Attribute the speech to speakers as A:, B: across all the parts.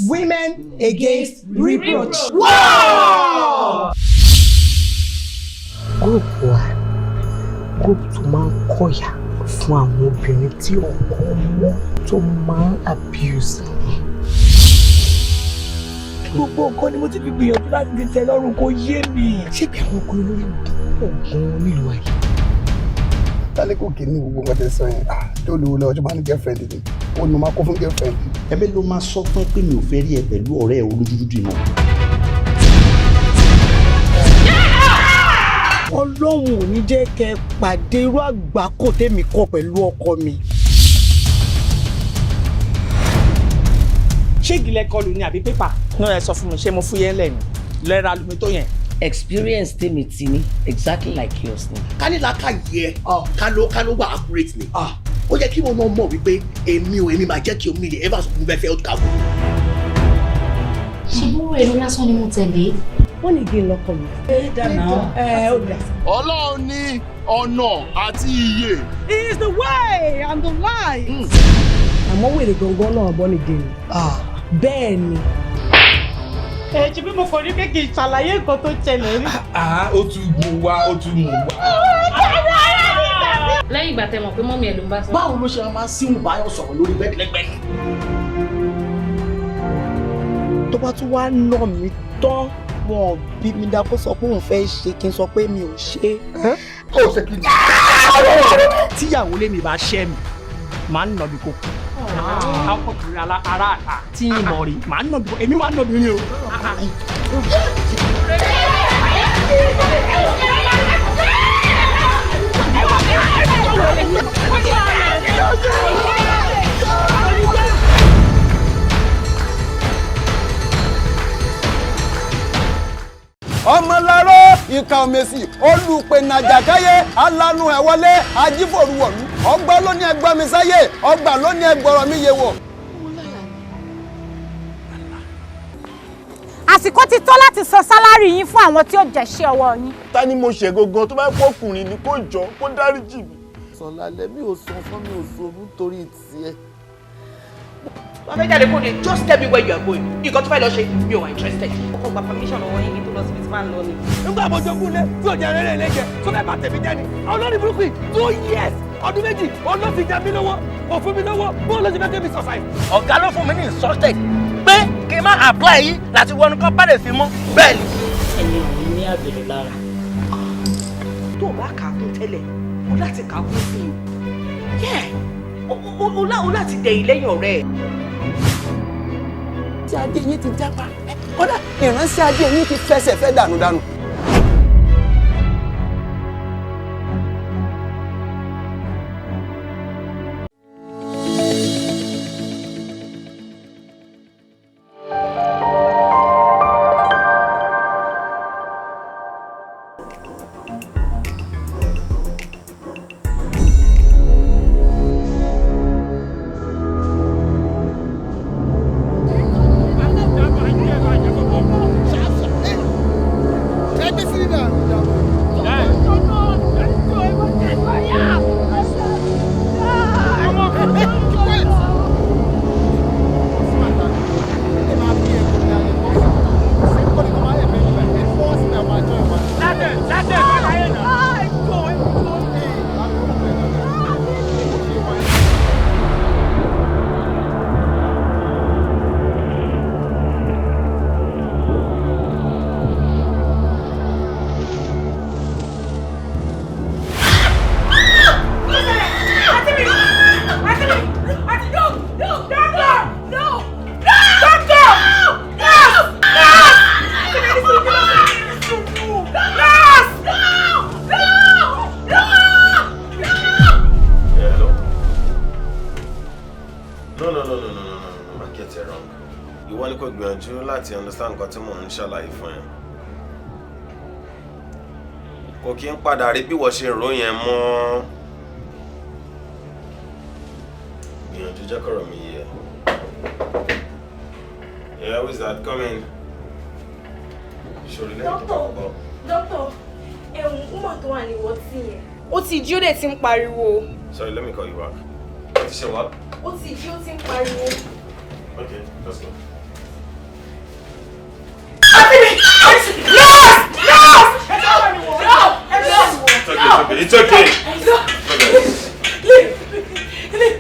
A: Women Against Reproach.
B: Wow!
A: Group wa, group tó máa ń kọ̀yà fún àwọn obìnrin tí ọkọ wọn tó máa ń abuse wọn.
B: Gbogbo nǹkan ni mo ti fi gbìyànjú láti fi tẹ́ lọ́rùn, kò yé mi.
A: Ṣé bí àwọn ọkùnrin lórí pọ̀ gan-an nílùú ayé?
C: Tálíkò kì í ní gbogbo nǹkan tẹ́ sọ yẹn. Ah, tó lówó lọ́wọ́ tó bá ní girlfriend ni, ó nu máa kó fún girlfriend.
D: Ẹbí ló máa sọ fún ẹ pé mi ò fẹ́ rí ẹ pẹ̀lú ọ̀rẹ́ ẹ olójú dúdú mọ́.
A: Ọlọ́run ò ní jẹ́ kẹ́ ẹ pàdé irú àgbákò tèmi kọ pẹ̀lú ọkọ mi.
B: Ṣé ìgìlẹ̀ kọlù ni àbí pépà? Ní ẹ sọ fún mi, ṣé mo fúyẹ́ lẹ̀ ni lẹ́ra lumi tó yẹn?
E: Experience tèmi ti ní exactly like yours ni.
D: Ká ní làákà yẹ, ká ló wà accurate ni. Ó yẹ kí wọn náà mọ̀ wípé èmi ò èmi máa jẹ́ kí omi lè ever sọ fún fẹ́ fẹ́ kàwé.
F: Ṣe bó èrò lásán ni mo tẹ̀lé?
A: Wọ́n ní gé lọ́kọ mi.
B: Ẹ dáná ẹ ó dà.
G: Ọlọ́run ní ọ̀nà àti ìyè.
B: He is the way and the life.
A: Àmọ́ wèrè gangan náà bọ́ ní gé ni. Bẹ́ẹ̀ ni.
B: Ẹ ṣe bí mo kàn ní pé kì í ṣàlàyé nǹkan tó ṣẹlẹ̀ rí.
G: Ó tún mú wá, ó tún mú wá.
F: Lẹ́yìn ìgbà tẹ́ mọ̀ pé mummy ẹ̀ ló ń bá sọ̀rọ̀.
D: Báwo ló ṣe máa síhùn báyọ̀ sọ̀rọ̀ lórí bẹ́ẹ̀dì?
A: Tó bá tún wá nà mí tán, wọn ò bí mi dá kó sọ pé òun fẹ́ ṣe kí n sọ pé mi ò ṣe é.
C: Ó ṣe kí ni?
B: Tíyàwó lèmi bá ṣẹ́ mi, màá nà bí kò kú. Àwọn ọkùnrin ará àta tí ń mọ̀ rí, màá nà bí kò, èmi máa nà bí rí o.
C: Ọmọláró ìka òmèsì olùpẹ̀nàjàkáyé alanu ẹ̀ wọlé ajífòrúwọ̀lú ọgbà ló ní ẹgbọ́n mi sáyé, ọgbà ló ní ẹgbọ̀rọ̀ mi yé wọ̀.
H: Àsìkò ti tó láti san salary yín fún àwọn tí ó jẹ́ṣẹ́ ọwọ́ yín.
G: Ta ni mo ṣe gangan? Tó bá pọ̀ ọkùnrin ni, kó jọ kó dáríjì mi.
I: Sọlálẹ́, mi ò sọ fún mi ò sọ nítorí tiẹ̀.
J: Wọ́n fẹ́ jáde kó de, just tell me where you are going. Nǹkan tó fẹ́ lọ ṣe, mi ò wà interested.
K: Ó gba permission lọ́wọ́ yín kí n tó lọ síbi tí máa ń lọ ni.
B: Nígbà mo jogún lé tí ò jẹ rere lè jẹ tó fẹ́ bá tèmi jẹ́ ni àwọn olórí burúkú yìí, 2 years, ọdún 2, òun ló ti jẹ mí lówó, kò fún mi lówó, bó ló ti fẹ́ kémi survive?
J: Ọ̀gá ló fún mi ní instructed pé kí n má apply yìí láti wọnú company fi mọ́ bẹ́ẹ̀ ni.
E: Ẹni òun ní àbèrè lára.
J: Tó o bá kà á kún tẹ́lẹ̀, o láti kà á kún sí i. Yeah, o láti dẹ̀yìn lẹ́yìn ọ̀rẹ́ ẹ̀.
C: Tí adé yín ti jápa, kódà ìránṣẹ́ adé yín ti fẹsẹ̀ fẹ́ dànù dànù.
L: Yeah, hello. No, no, no, no, no, no, no, no, má get it wrong. Ìwọ ni kò gbìyànjú láti understand nǹkan tí mò ń ṣàlàyé fún ẹ. Kò kí ń padà rí bí wọ́n ṣe rò yẹn mọ́. Gbìyànjú jẹ́ kọ̀rọ̀ mi yé ẹ. Yeah, who is that? Come in. Ṣòrí lẹ́yìn tó kọ́kọ́.
K: Dókítà, ẹ̀hún woman tó wà ní ward yẹn. Ó ti jí, ó dẹ̀ ti ń pariwo.
L: Sorry, let me call you back. Ó ti ṣe what?
K: Ó ti jí, ó ti ń pariwo.
L: Okay, let's go. okay, it's okay.
K: No.
L: Okay.
K: Leave me. Leave.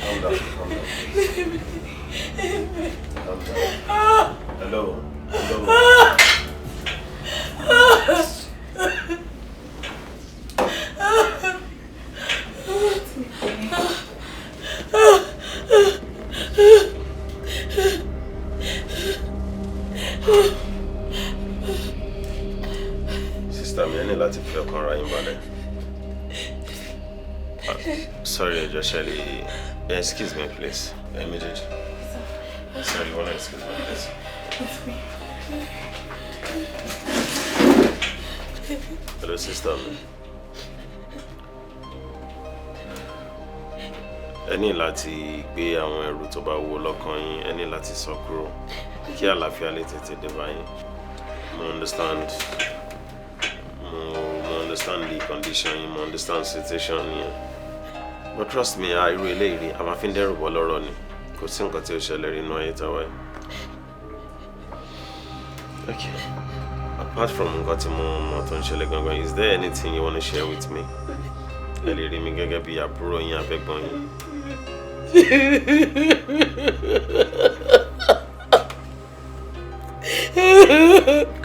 L: Calm down, calm down. Calm down. Hello. Hello. Sister mi, ẹ ní láti fi ọkàn ra yín balẹ̀. Sorry, ẹ jọ̀ọ́, Shelly. Excuse me, please. Ẹ méjèèjì. Sorry, you wanna excuse me, please? Hello, sister mi. Ẹ ní láti gbé àwọn ẹrù tó bá wúwo lọ́kàn yín, ẹ ní láti sọ kúrò kí àlàáfíà lè tètè dé bá yín. Mo understand. Mo understand the condition yín, mo understand situation yín. But trust me, irú eléyìí rí, a máa fi ń dẹ́rù bọ́ lọ́rọ̀ ni. Kò sí nǹkan tí ó ṣẹlẹ̀ rí inú ayé tàwa yìí. Okay. Apart from nǹkan tí mo mọ̀ tó ń ṣẹlẹ̀ gangan, is there anything you wanna share with me? Ẹ lè rí mi gẹ́gẹ́ bí àbúrò yín, abẹ́gbọ́n yín.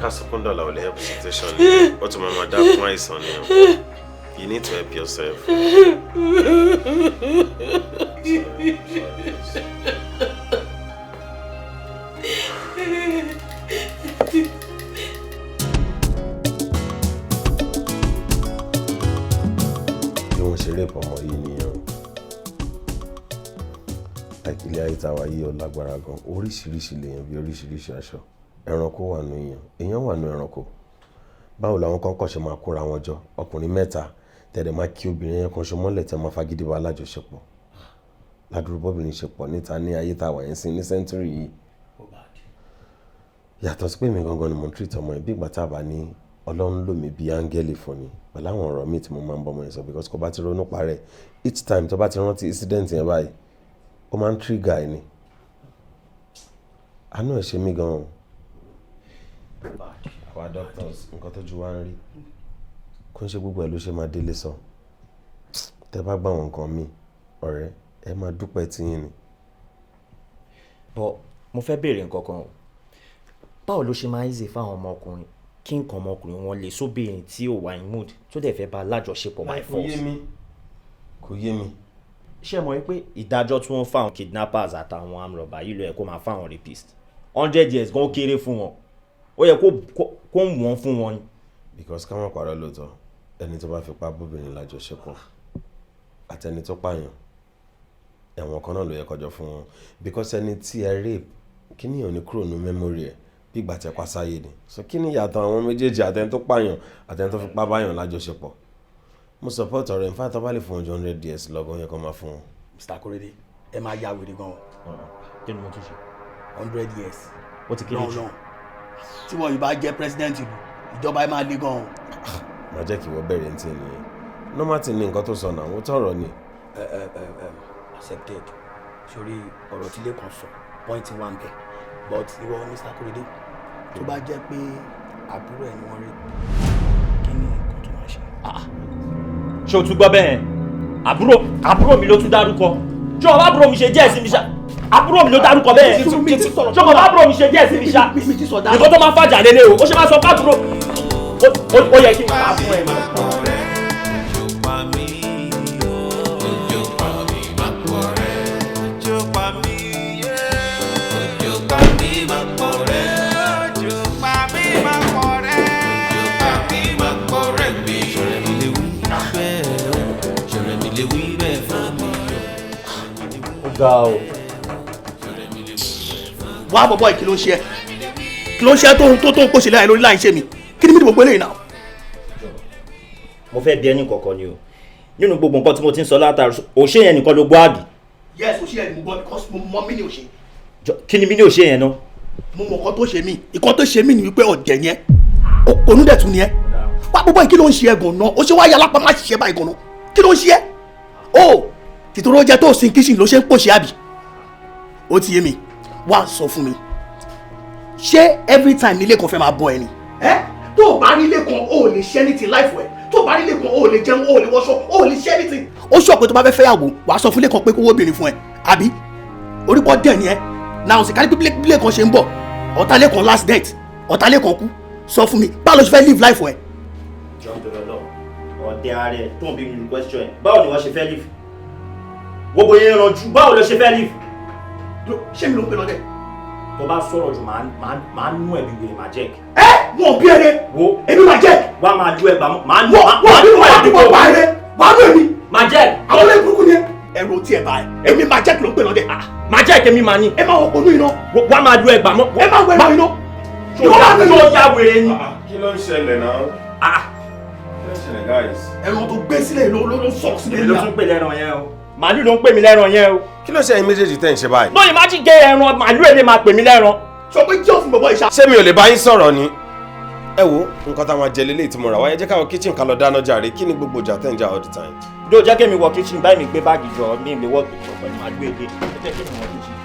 L: Ká sunkún dọ̀là ò lè help situation ni. Ó tún máa dá kún àìsàn ni o. You need to help yourself. Sorry, sorry. Bí wọ́n ṣe rape ọmọ yìí nìyẹn o. Like, ilé ayé táwa yìí ó lágbára gan. Oríṣiríṣi lèèyàn bí oríṣiríṣi aṣọ. Ẹranko wà nù èèyàn, èèyàn wà nù ẹranko. Báwo làwọn kan kàn ṣe máa kóra wọn jọ, ọkùnrin mẹ́ta, tẹ̀lé máa kí obìnrin yẹn kan ṣo mọ́lẹ̀, tẹ́ máa fagídí bá alájọṣepọ̀? Ládùúgbò bọ́bìnrin ṣe pọ̀ níta ní ayé táwa yẹn sí ní century yìí. Yàtọ̀ sí pé mi gangan ni mo ń treat ọmọ yẹn bí ìgbà tá a bá ní Ọlọ́run lò mí bí áńgẹ́lì fún ni pẹ̀lú àwọn ọ̀rọ̀ míì tí mo máa ń bọ́ ọmọ yẹn sọ, because kò bá ti ronú parẹ́, each time tó bá ti rántí incident yẹn báyìí, ó máa ń trigger ẹ̀ ni. Àánú ẹ̀ ṣe mí gan-an. Àwa doctors, nǹkan tójú wa ń rí, kó ń ṣe gbogbo ẹ̀ ló ṣe máa délé sọ. Tẹ́ bá gbà wọn nǹkan mi, ọ̀rẹ́ ẹ máa dúpẹ́ tiyín ni.
M: But mo fẹ́ béèrè nǹkan kan o. Báwo ló ṣe máa easy fáwọn ọmọkùnrin kí nǹkan ọmọkùnrin wọn lè sóbìnrin tí ò wà in mood, tó dẹ̀ fẹ́ bá alájọṣepọ̀ by
L: Kò
M: force?
L: yé mi, kò yé mi.
M: Ṣé ẹ mọ̀ wípé ìdájọ́ tí wọ́n fáwọn kidnappers àtàwọn armed robber yìí ló yẹ kó máa fáwọn rapist? 100 years gan kéré fún wọn. Ó yẹ kó wọ́n fún wọn ni.
L: Because ká má parọ́, lóòótọ́, ẹni tó bá fipá bóbìnrin lájọṣepọ̀ àtẹni tó pààyàn, ẹ̀wọ̀n kan náà ló yẹ kọjọ fún wọn, because ẹni tí ẹ rape, kí ni ò ní kúrò ní memory ẹ bí ìgbà tẹ pa sáyé ni. So kí ni ìyàtọ̀ àwọn méjèèjì, àtẹni tó pààyàn àtẹni tó fipá báyàn lájọṣepọ̀? Mo support ọ̀rẹ́. In fact, tó bá lè fún wọn ju 100 years lọ́gán yẹ kó máa fún wọn.
D: Mr. Korede, ẹ máa ya wèrè gan o.
M: Kí ni mo tún ṣe?
D: 100 years.
M: Ó ti kéré jù.
D: No, tí wọ́n yìí bá jẹ́ president ìlú, ìjọba ẹ máa le gan o.
L: Má jẹ́ kí wọ́n bẹ̀rẹ̀ ní tiẹ̀ nìyẹn. Normal thing ni nǹkan tó sọ náà, ó tọ̀rọ̀ ni.
D: Ẹ ẹ ẹ ẹ accepted. Sórí ọ̀rọ̀ tí Lẹ́kàn sọ, point one bẹ̀, but ìwọ Mr. Korede, tó bá jẹ́ pé àbúrò ẹ̀ ni wọ́n rí, kí ni nǹkan tó máa ṣe?
M: Ṣé o tún gbọ́ bẹ́ẹ̀? Àbúrò mi ló tún dárúkọ. Ṣé o bá àbúrò mi ṣe díẹ̀ sí mi ṣá? Àbúrò mi ló dárúkọ bẹ́ẹ̀. Ṣé o bá àbúrò mi ṣe díẹ̀ sí mi ṣá? Nǹkan tó máa ń fàjà lélẹ̀ o, ó ṣe máa sọ fábúrò ó yẹ kí n kà á fún ẹ. Ó ga o.
D: Wá bọ̀bọ̀ yìí, kí ló ń ṣe ẹ́? Kí ló ń ṣe ẹ́ tó ń pòṣè láì lórí láì ṣe mi? Kí ni mí ní gbogbo eléyìí náà?
M: Mo fẹ́ bí ẹni kọ̀ọ̀kan ni o. Nínú gbogbo nǹkan tí mo ti ń sọ látàrí, òṣè yẹn nìkan ló gbọ́, àbí?
D: Yes, òṣè yẹn ni mo gbọ́, because mo mọ mí ní òṣè.
M: Kí ni mí ní òṣè yẹn náà?
D: Mo mọ nǹkan tó ṣe mí. Nǹkan tó ṣe mí ni wípé ọ̀dẹ̀ yẹn, òpònú dẹ̀ tún ni ẹ́. Wá bọ̀bọ̀ yìí, kí ló ń ṣe ẹ́ gan-an? Ó ṣe wá yàrá pa má ṣiṣẹ́ báyìí gan-an? Kí ló ń ṣe ẹ́? O tìtorí oúnjẹ tó sin kíṣìn ló ṣe ń pòṣe, àbí? Ó ti yé mi. Wá sọ fún mi, ṣé every time nílé kan fẹ́ máa bọ́ ẹ ni? Ẹ Tó o bá nílé kan, o ò lè ṣe anything life ẹ̀. Tó o bá nílé kan, o ò lè jẹun, o ò lè wọṣọ, o ò lè ṣe anything. Ó sọ pé tó bá fẹ́ fẹ́yàwó, wàá sọ fún Lẹ́kan pé kó wó obìnrin fún ẹ, àbí? Orípọ̀ dẹ̀ ni ẹ. Náà sì kárí pé bí Lẹ́kan ṣe ń bọ̀, ọ̀tá Lẹ́kan last date, ọ̀tá Lẹ́kan kú. Sọ fún mi, báwo ló ṣe fẹ́ live life ẹ?
M: John Torolo, ọ̀dẹ̀ ààrẹ tó ń bí mi question ẹ̀, báwo ni wọ́n ṣe fẹ́ live? Gbogbo yẹn ranjú, báwo ló ṣe fẹ́ live?
D: Ṣé mi ló ń pè lọ́dẹ̀?
M: Tó bá sọ̀rọ̀ jù, máa nú ẹ̀bí wèrè, máa jẹ́.
D: Ẹ wọn bí ẹrẹ.
M: Wo.
D: Èmi máa jẹ́.
M: Wá máa lu ẹgbàá, máa nú.
D: Wọ́n wọ́n bí wọ́n bí wọ́n pa ẹrẹ, wàá nú èmi.
M: Máa jẹ́.
D: Àwọn olóyè burúkú ni ẹ. Ẹ̀rù tí ẹ bá ẹ. Èmi máa jẹ́ kí ló ń pè lọ́dẹ̀.
M: Máa jẹ́ kí mi máa ní.
D: Ẹ máa wọ ponú iná.
M: Wá máa lu ẹgbàá mọ́.
D: Ẹ máa wọ ẹ̀rọ iná.
M: Ṣó ya wèrè ni?
L: Kí ló ń ṣẹlẹ̀ náà? Kí ló ń ṣẹlẹ̀, guys?
D: Ẹran tó gbé sílẹ̀ ló sọ̀rọ̀ sílẹ̀.
M: Èmi ló tún pè lẹ́ran yẹn o. Màálù ló ń pè mí lẹ́ran yẹn o.
L: Kí ló ṣe ẹ̀yin méjèèjì tẹ́ ń ṣe báyìí?
M: Lóyìn má jí gé ẹran màálù, èmi máa pè mí lẹ́ran.
D: Sọ pé jọ́ọ̀sì bọ̀bọ̀ ìṣá.
L: Ṣé mi ò lè bá yín sọ̀rọ̀ ni? Ẹ wo nǹkan tá a máa jẹ lélẹ́yìí tí mo rà wáyé, jẹ́ káwọn kitchen ká lọ dáná jàre. Kí ni gbogbo ìjà tẹ́ ń jà all the time?
M: Dó jẹ́ kémi wọ kitchen báyìí, mi gbé báàgì jọ, mi lè wọ pẹ̀lú màálù èdè. Jẹ́ kémi wọ kitchen.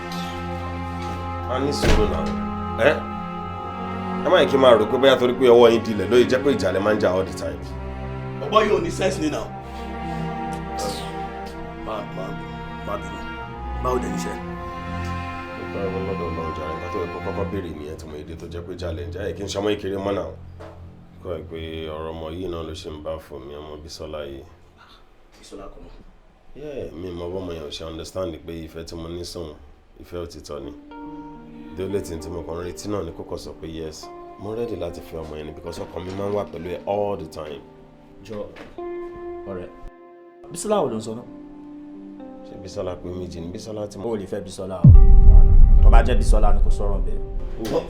L: A ní sùúrù náà. Ẹ ẹ má yẹ kí n máa rò pé bóyá torí pé ọwọ́ yín dilẹ̀ lóye jẹ́ pé ìjà lẹ máa ń jà all the time.
D: Ọ̀bọ yóò ní sense ni náà. Má má má bínú. Báwo dẹ̀ níṣẹ́?
L: Nípa ẹ̀rọ lọ́dọ̀ Ọlọ́run jàre, nǹkan tó yẹ kó kọ́kọ́ béèrè nìyẹn tí mo èdè tó jẹ́ pé jalè ń jà ẹ̀ kí n ṣọmọ ìkéré mọ́ náà. Kọ́ ẹ pé ọ̀rọ̀ ọmọ yìí náà ló ṣe ń bá fún mi, ọmọ Bísọ́lá yìí.
D: Bísọ́lá kọ́ mọ́.
L: Yeah, mi mọ bọ́mọ yẹn ò ṣe understand pé ìfẹ́ tí mo ní sóhun, ìfẹ́ òtítọ́ ni. The only thing tí mo kàn ń retí náà ni kókò sọ pé yes, mo ready láti fẹ́ ọmọ yẹn ni, because ọkàn mi máa ń wà pẹ̀lú ẹ all the time.
M: Jọ, ọ̀rẹ́, Bísọ́lá wo ló ń sọ náà?
L: Ṣé Bísọ́lá pé méjì ni Bísọ́lá tí mo.
M: O ò lè fẹ́ Bísọ́lá o. Tó bá jẹ́ Bísọ́lá ni, kò sọ̀rọ̀ bẹ́ẹ̀.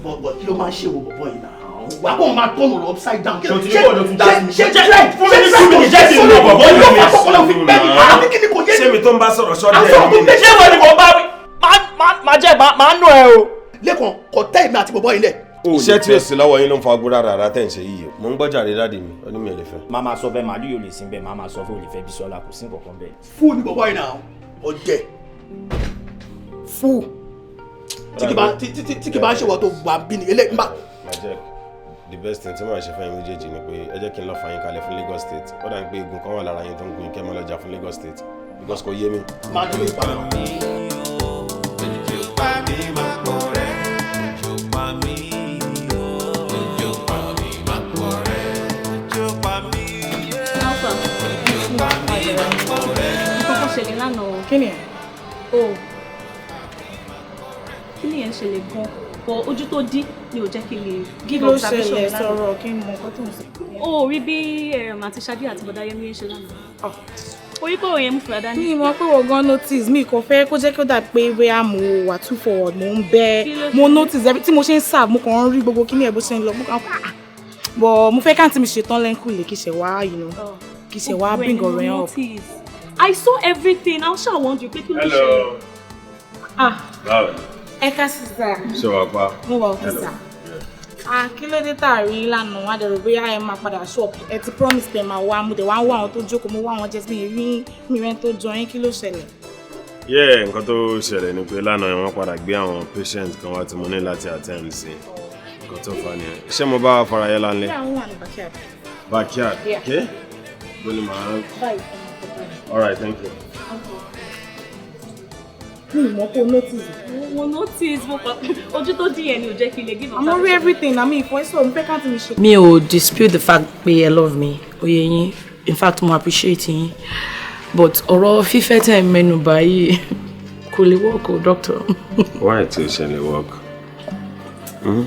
D: Bọ̀ kí ló máa ń ṣe wo bọ̀bọ̀ yìí náà? Wà á kó máa tọ̀nù lọ upside down.
M: Ṣé o ti ní kó ló tún dá sí mi?
D: Ṣé dread
M: Fún mi ní sùúrù, jẹ́ kí n lọ bọ̀bọ̀ yìí.
D: Ló fà kọ́kọ́ fi pẹ́ mi? Àbí kí ni kò yé mi?
L: Ṣé mi tó ń bá sọ̀rọ̀ ṣọ́dẹ̀?
D: Àsọ̀rọ̀ tó
M: Ṣé ìwọ ni mò ń bá wí? Máa jẹ́ máa nù ẹ o.
D: Lẹ́kàn kò tẹ́ èmi àti bọ̀bọ̀ yìí lẹ̀.
L: Iṣẹ́ tí o sì lọ́wọ́ yín ló ń fa agbóra rárá tẹ̀ ń ṣe yìí o. Mo ń gbọ́ jàre, daddy mi, ó ní mi ò lè fẹ́.
M: Máa máa sọ bẹ́ẹ̀, màálù yóò lè sin bẹ́ẹ̀, máa máa sọ fún olè fẹ́ Bísọ́lá, kò sí nǹkan kan bẹ́ẹ̀.
D: Fún ni bọ̀bọ̀ yìí náà, ọ̀dẹ̀ fún tí kì bá ń ṣèwọ́ tó wà bí ni eléyìí bá.
L: Majek, the best thing tí màá ṣe fún yín méjèèjì ni pé ẹ jẹ́ kí n lọ fà yín kalẹ̀ fún Lagos State. Ó dà ní pé egun kan wà lára yín tó ń gun kẹ́ máa lọ jà fún Lagos State because kò yé mi.
D: Máa dúró ìpamọ́.
N: Pa mí má pọ̀ rẹ̀, jò pa mí o, jò pa mí má pọ̀ rẹ̀, jò pa mí,
F: Alpha.
N: Jò pa mí má pọ̀ rẹ̀.
F: Nǹkan ṣẹlẹ̀ lánàá o.
H: Kí ni ẹ?
F: O. Kí ni ẹ̀ ń ṣẹlẹ̀ gan-an? But ojú tó dí ni ò jẹ́ kí n lè
H: Kí
F: give
H: ló
F: observation
H: ṣẹlẹ̀?
F: lánàá.
H: Sọ̀rọ̀ kí n mọ nǹkan tó ń sọ.
F: O rí bí àti Ṣadé àti Bọ̀dá Yẹmí ń ṣe lánàá. Orí pé òun yẹn mú fìlà dání.
H: Mi mọ̀ pé wọ́n gan notice mi, kò fẹ́ kó jẹ́ kí ó dà pé bóyá mo wà too forward, mo ń bẹ́.
F: Kí ló
H: Mo
F: ṣe?
H: notice every tí mo ṣe ń serve, mo kàn ń rí gbogbo kíní ẹ̀ bó ṣe ń lọ, mo kàn, ah, but mo fẹ́ káàntì mi ṣetán lẹ́ńkùlé kí ṣe wá kí ṣe wá bring ọ̀rọ̀ yẹn up.
F: Notice. I saw everything. I was sure wondering pé kí ló ṣe.
H: Ah.
L: Báwo ni?
H: Ẹ ká sísá.
L: Ṣé wàá pa?
H: Mo wà òkè sá. Ah, kí ló dé tá a rí lánàá? Wá dẹ̀rọ bóyá ẹ máa padà shop. Ẹ ti promise pé ẹ máa wá, mo dẹ̀ wá ń wá àwọn tó jókòó, mo wá àwọn jẹ́ mi rí mi rẹ́ tó jọ yín, kí ló ṣẹlẹ̀?
L: Yeah, nǹkan tó ṣẹlẹ̀ ni pé lánàá wọ́n padà gbé àwọn patient kan wá tí mo ní láti attend sí. Nǹkan tó fà nìyẹn. Ṣé mo bá Farayọlá ńlẹ̀?
H: Yeah, àwọn wà ní backyard.
L: Backyard.
H: Yeah.
L: Okay. Bó ni màá.
H: Báyìí.
L: All right, thank you.
H: Mi ì mọ̀ kó notice.
F: Mo notice, mo kàn ojú tó dín yẹn ni ò jẹ́ kí n lè give
H: Àmọ́ rí everything na mi ìfọ́ ìṣòro, mo fẹ́ káàntì mi ṣe.
E: Mi ò dispute the fact pé ẹ love me, oyè yín. In fact, mo appreciate yín, but ọ̀rọ̀ fífẹ́ tẹ̀ ń mẹ́nu báyìí kò lè work o, doctor.
L: Why tí o ṣe lè work? Hmm?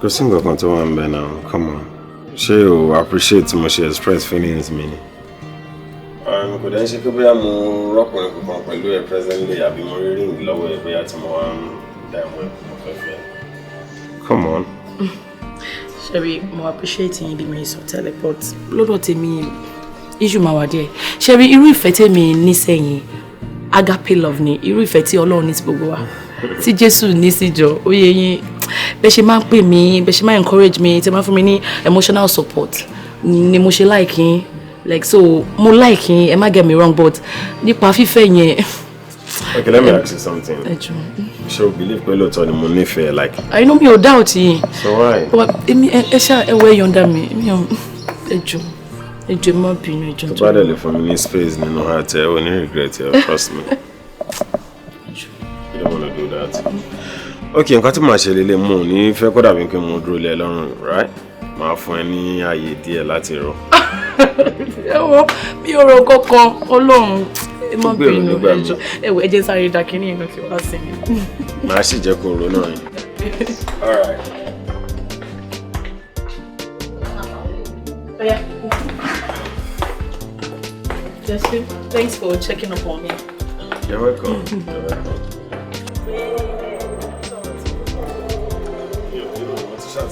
L: Kò sí nǹkan kan tó wà ń bẹ náà, come on. Ṣé o appreciate tí mo ṣe express feelings mi ni? Kò dẹ́ ṣe pé bóyá mo rọ́kùnrin kankan pẹ̀lú ẹ presently àbí mo rí ring lọ́wọ́ ẹ bóyá tí mo wá ń dá ìwọ̀n ẹ̀ mo fẹ́ fẹ́. Come on.
E: Ṣebí mo appreciate yín bí mo sọ tẹ́lẹ̀, but lọ́dọ̀ tèmi, issue máa wà díẹ̀. Ṣebí irú ìfẹ́ tèmi ní sẹ́yìn, agape love ni, irú ìfẹ́ tí Ọlọ́run ní sí gbogbo wa, tí Jésù ní sí jọ, ó yẹ yín. Bẹ́ẹ̀ ṣe máa ń pè mí, bẹ́ẹ̀ ṣe máa ń encourage mi, tí máa ń fún mi ní emotional support ni mo ṣe like yín. Like, so mo like yín, ẹ má get me wrong, but nípa fífẹ́ yẹn
L: Okay, let me ask you something.
E: Ẹ jọ̀ọ́.
L: Ṣé o believe pé lóòótọ́ ni mo nífẹ̀ẹ́, like?
E: I know mi ò doubt yín.
L: So why?
E: But èmi ẹ ṣá ẹ wọ ẹ yọ̀ǹda mi. Èmi ò, ẹ jọ̀ọ́. Ẹ jọ̀ọ́, ẹ má bínú, ẹ jọ̀ọ́.
L: Tó bá dẹ̀ lè fún mi ní space nínú heart ẹ, o ní regret ẹ, trust me. You don't wanna do that. Okay, nǹkan tí màá ṣe lélẹ̀, mo ò ní fẹ́ kó dàbí pé mo dúró lé ẹ lọ́rùn, right? Màá fún ẹ ní ààyè díẹ̀ láti rò.
E: Ẹ wo, mi ò rò kankan, Ọlọ́run, ẹ má
L: Gbèrò
E: bínú,
L: nígbà
E: ẹ
L: mi.
E: jọ̀ọ́. Ẹ wò, ẹ jẹ́ sáré dá kínní inú kí wá sí mi.
L: Màá sì jẹ́ kó ro náà yìí. All right.
E: Oya. Jesse, thanks for checking up on me.
L: You're welcome. You're welcome.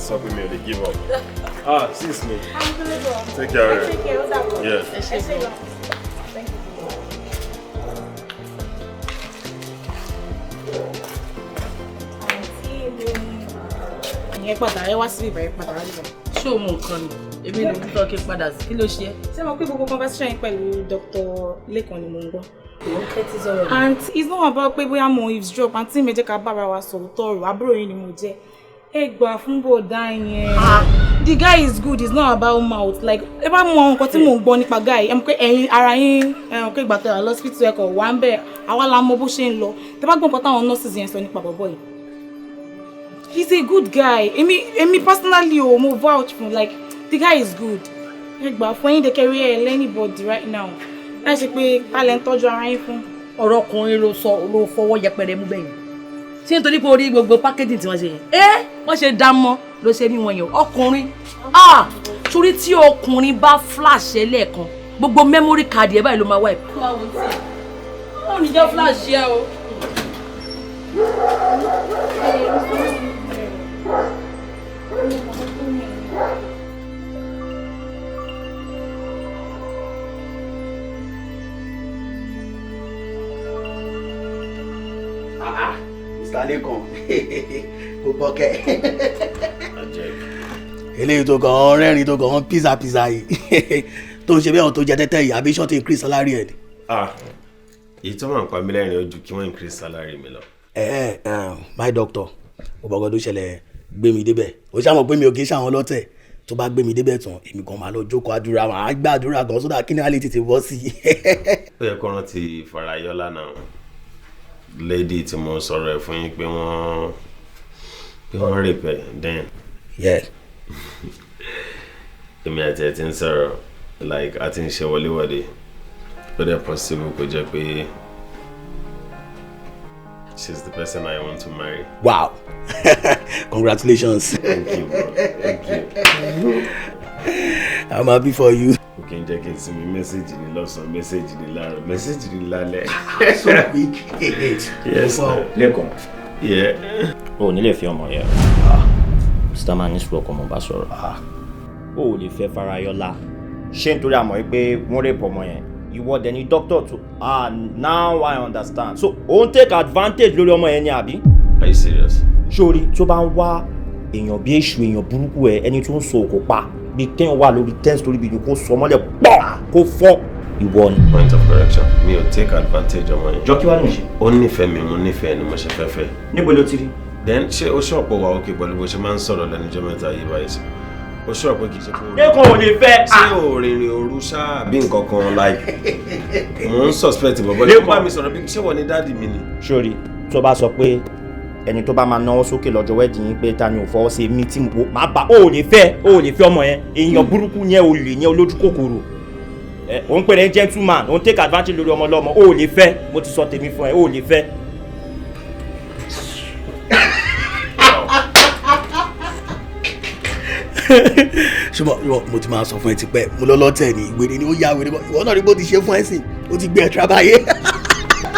L: Sọ pé mi ò lè give up. Ah, sis mi. Take care.
H: Take care, ó dàbọ̀.
L: Yeah.
H: Ẹ ṣé gan. Thank you. Àǹtí mi. Ìyẹn padà, ẹ wá síbí ìbàyẹ̀, padà wá níbẹ̀.
E: Ṣé o mọ nǹkan ni? Èmi ló ń tọ́ kí n padà sí. Kí ló ṣe é?
H: Ṣé mo pé gbogbo conversation yín pẹ̀lú Dr. Lẹ́kan ni mo ń gbọ́?
E: Òun kẹ́tí sọ̀rọ̀ mi.
H: And it's not about pé bóyá mo eavesdrop. Àǹtí mi, jẹ́ ká bára wa sọ̀rọ̀ tọrọ, àbúrò yín ni mo jẹ́. Ẹ gbà fún bọ̀dá yẹn. The guy is good, it's not about mouth. Like, ẹ bá mọ àwọn nǹkan tí mò ń gbọ́ nípa guy, ẹ mọ̀ pé ẹ̀yin ara yín, ẹ mọ̀ pé ìgbà tẹ́ wà lọ́sibítù, ẹ kọ̀ wá ń bẹ̀, àwa la mọ bó ṣe ń lọ. Tẹ́ bá gbọ́ nǹkan táwọn nurses yẹn sọ nípa bọ̀bọ̀ yìí. He's a good guy. Èmi personally o, mo vouch fún, like, the guy is good. Ẹ gbà fún ẹ̀yin dẹkẹrí ẹ anybody right now. Láì ṣe pé talẹ̀ ń tọ́jú ara yín fún.
J: Ọ̀rọ̀ ọkùnrin ló sọ, ló fọwọ́ yẹpẹrẹ mú bẹ́yìn. Ṣé nítorí pé orí gbogbo packaging tí wọ́n ṣe yẹn, ẹ́ wọ́n ṣe dá mọ́ ló ṣe ní wọn yẹn? Ọkùnrin, ah, torí tí ọkùnrin bá flash ẹ lẹ́ẹ̀kan, gbogbo memory card ẹ báyìí ló máa wipe. Ó ní jẹ́ flash yẹ o.
D: Mr. Lekan, kò bọ́kẹ́. Eléyìí tó kàn án rẹ́rìn, tó kàn án pizza pizza yìí, tó ń ṣe bí àwọn tó jẹ tẹ́tẹ́ yìí, àbí ṣọ́ọ̀tì increase salary ẹ̀ ni?
L: Ah, èyí tó máa ń pa mí lẹ́rìn ojú kí wọ́n increase salary mi lọ.
D: Ẹ ẹ, my doctor, mo bọ́kọ tó ṣẹlẹ̀, gbé mi débẹ̀. Ó ṣàmọ̀ pé mi ò kì í ṣàwọn lọ́tẹ̀. Tó bá gbé mi débẹ̀ tán, èmi gan máa lọ jókòó àdúrà, máa gbàdúrà gan sódà kí ni a lè tètè bọ́ sí i.
L: Ó yẹ kó rántí Farayọlá náà, lady tí mo sọ̀rọ̀ ẹ̀ fún yín pé wọ́n rape ẹ̀ then. Èmi àti ẹ̀ ti ń sọ̀rọ̀, like, a ti ń ṣe wọléwọ̀de. Ó dẹ̀ possible kó jẹ́ pé she's the person I want to marry.
D: Wow, congratulations.
L: Thank you, bro. Thank you.
D: I'm happy for you.
L: Kò kí n jẹ́ kí n sinmi. Message ní lọ́sàn-án, message ní láàárọ̀, message ní lálẹ́.
D: So quick.
L: Yes.
D: Wow.
M: Lẹ́kàn.
L: Yeah.
M: O ò ní lè fi ọmọ yẹn. Mr. Man, ní sùúrù, ọkọ mo bá sọ̀rọ̀. O ò lè fẹ́ Farayọlá. Ṣé nítorí àmọ́ pé wọ́n rape ọmọ yẹn? Ìwọ dẹ̀ ni doctor to. Ah, now I understand. So, o ń take advantage lórí ọmọ yẹn ni, àbí?
L: Are you serious?
M: Sórí tó bá ń wá èèyàn bí èṣù, èèyàn burúkú ẹ, ẹni tó ń sọ òkò pa, bí kéèyàn wà lórí 10 story building kó sọ mọ́lẹ̀ pọ̀ kó fọ́, ìwọ ni.
L: Point of correction, mi ò take advantage ọmọ yẹn.
M: Jọ, kí wàá ló ń ṣe?
L: Ó nífẹ̀ẹ́ mi, mo nífẹ̀ẹ́ ni mo ṣe fẹ́ fẹ́.
M: Níbo ló ti rí?
L: Then ṣé o ṣọ̀pọ̀ wà òkè pẹ̀lú bó ṣe máa ń sọ̀rọ̀ lẹ́nu jẹ́ mẹ́ta yìí báyìí sí? O ṣọ̀pọ̀ kì í ṣe pé o
M: Lẹ́kàn, ò lè fẹ́.
L: Ṣé o rìnrìn òru ṣáà bí nǹkan kan? Like, mo ń suspect bọ̀bọ̀ lè bá mi sọ̀rọ̀ bí ṣé wọ́n ní daddy mi ni?
M: Sórí tó bá sọ pé ẹni tó bá máa náwó sókè lọ́jọ́ wedding yín pé ta ni ò fọwọ́ sí, èmi tí mo máa bá, o ò lè fẹ́, o ò lè fẹ́ ọmọ yẹn. Èèyàn burúkú yẹn, o lè yẹn, olójú kòkòrò ẹ, òun pèrè gentleman, òun take advantage lórí ọmọ ọlọ́mọ. O ò lè fẹ́, mo ti sọ tèmi fún ẹ, o ò lè fẹ́.
D: Ṣùgbọ́n ìwọ, mo ti máa sọ fún ẹ tipẹ́, mo lọ lọ́tẹ̀ ní ìwéré ni ó yá wèrè bọ́. Ìwọ náà rí bó ti ṣe fún ẹ sìn, ó ti gbé ẹ trabayé.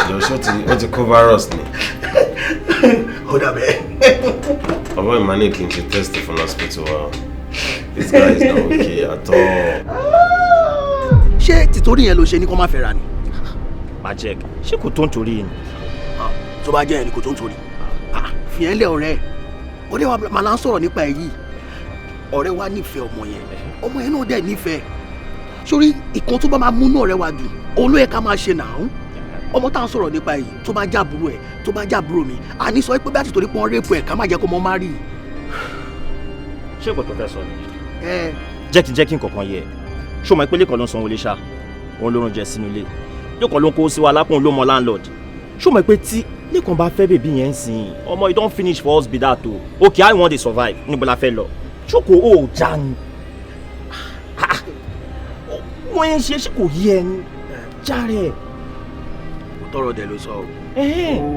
L: Jọ̀ṣọ́ ti ó ti kó virus ni.
D: Ó dàbẹ́.
L: Bàbá mi máa ní kí n ṣe test fún hospital wa. This guy is not okay at all.
D: Ṣé tìtorí yẹn ló ṣe ní kó má fẹ́ ra ni?
M: Majek, ṣé kò tó ń torí ni?
D: Tó bá jẹ́ ẹni kò tó ń torí fi ẹ́ lẹ̀. Ọ̀rẹ́ ọ̀rẹ́ wa màá là ń sọ̀rọ̀ nípa ẹ̀ yìí. Ọ̀rẹ́ wa nífẹ̀ẹ́ ọmọ yẹn, ọmọ yẹn náà dẹ̀ nífẹ̀ẹ́. Sórí ìkan tó bá máa múnú ọ̀rẹ́ wa dùn, òun ló yẹ ká máa ṣe nàá. Ọmọ tá à ń sọ̀rọ̀ nípa èyí, tó bá jábúrò ẹ̀, tó bá jábúrò mi, àní sọ pé bí àti torí pọ́n rape ẹ̀, ká má jẹ́ kó mọ́ má rí i.
M: Ṣé nǹkan tó fẹ́ sọ nìyẹn?
D: Ẹ.
M: Jẹ́ kí n kọ̀ọ̀kan yẹ. Ṣé o mọ̀ pé Lẹ́kọ̀ọ́ ló ń sanwó ilé ṣá? Òun ló ń jẹ sínú ilé. Lẹ́kọ̀ọ́ ló ń kó sí wa lápò, òun ló mọ landlord. Ṣé o mọ̀ pé tí Lẹ́kọ̀ọ́ bá fẹ́ baby yẹn sìn, ọmọ, e don finish for us be that o. Okay, how you wan dey survive? Níbo la fẹ́ lọ? Ṣókò ó já ni. Wọ́n ń ṣe, ṣé kò yé ẹni? Járe.
D: Tọrọ dẹ ló sọ o.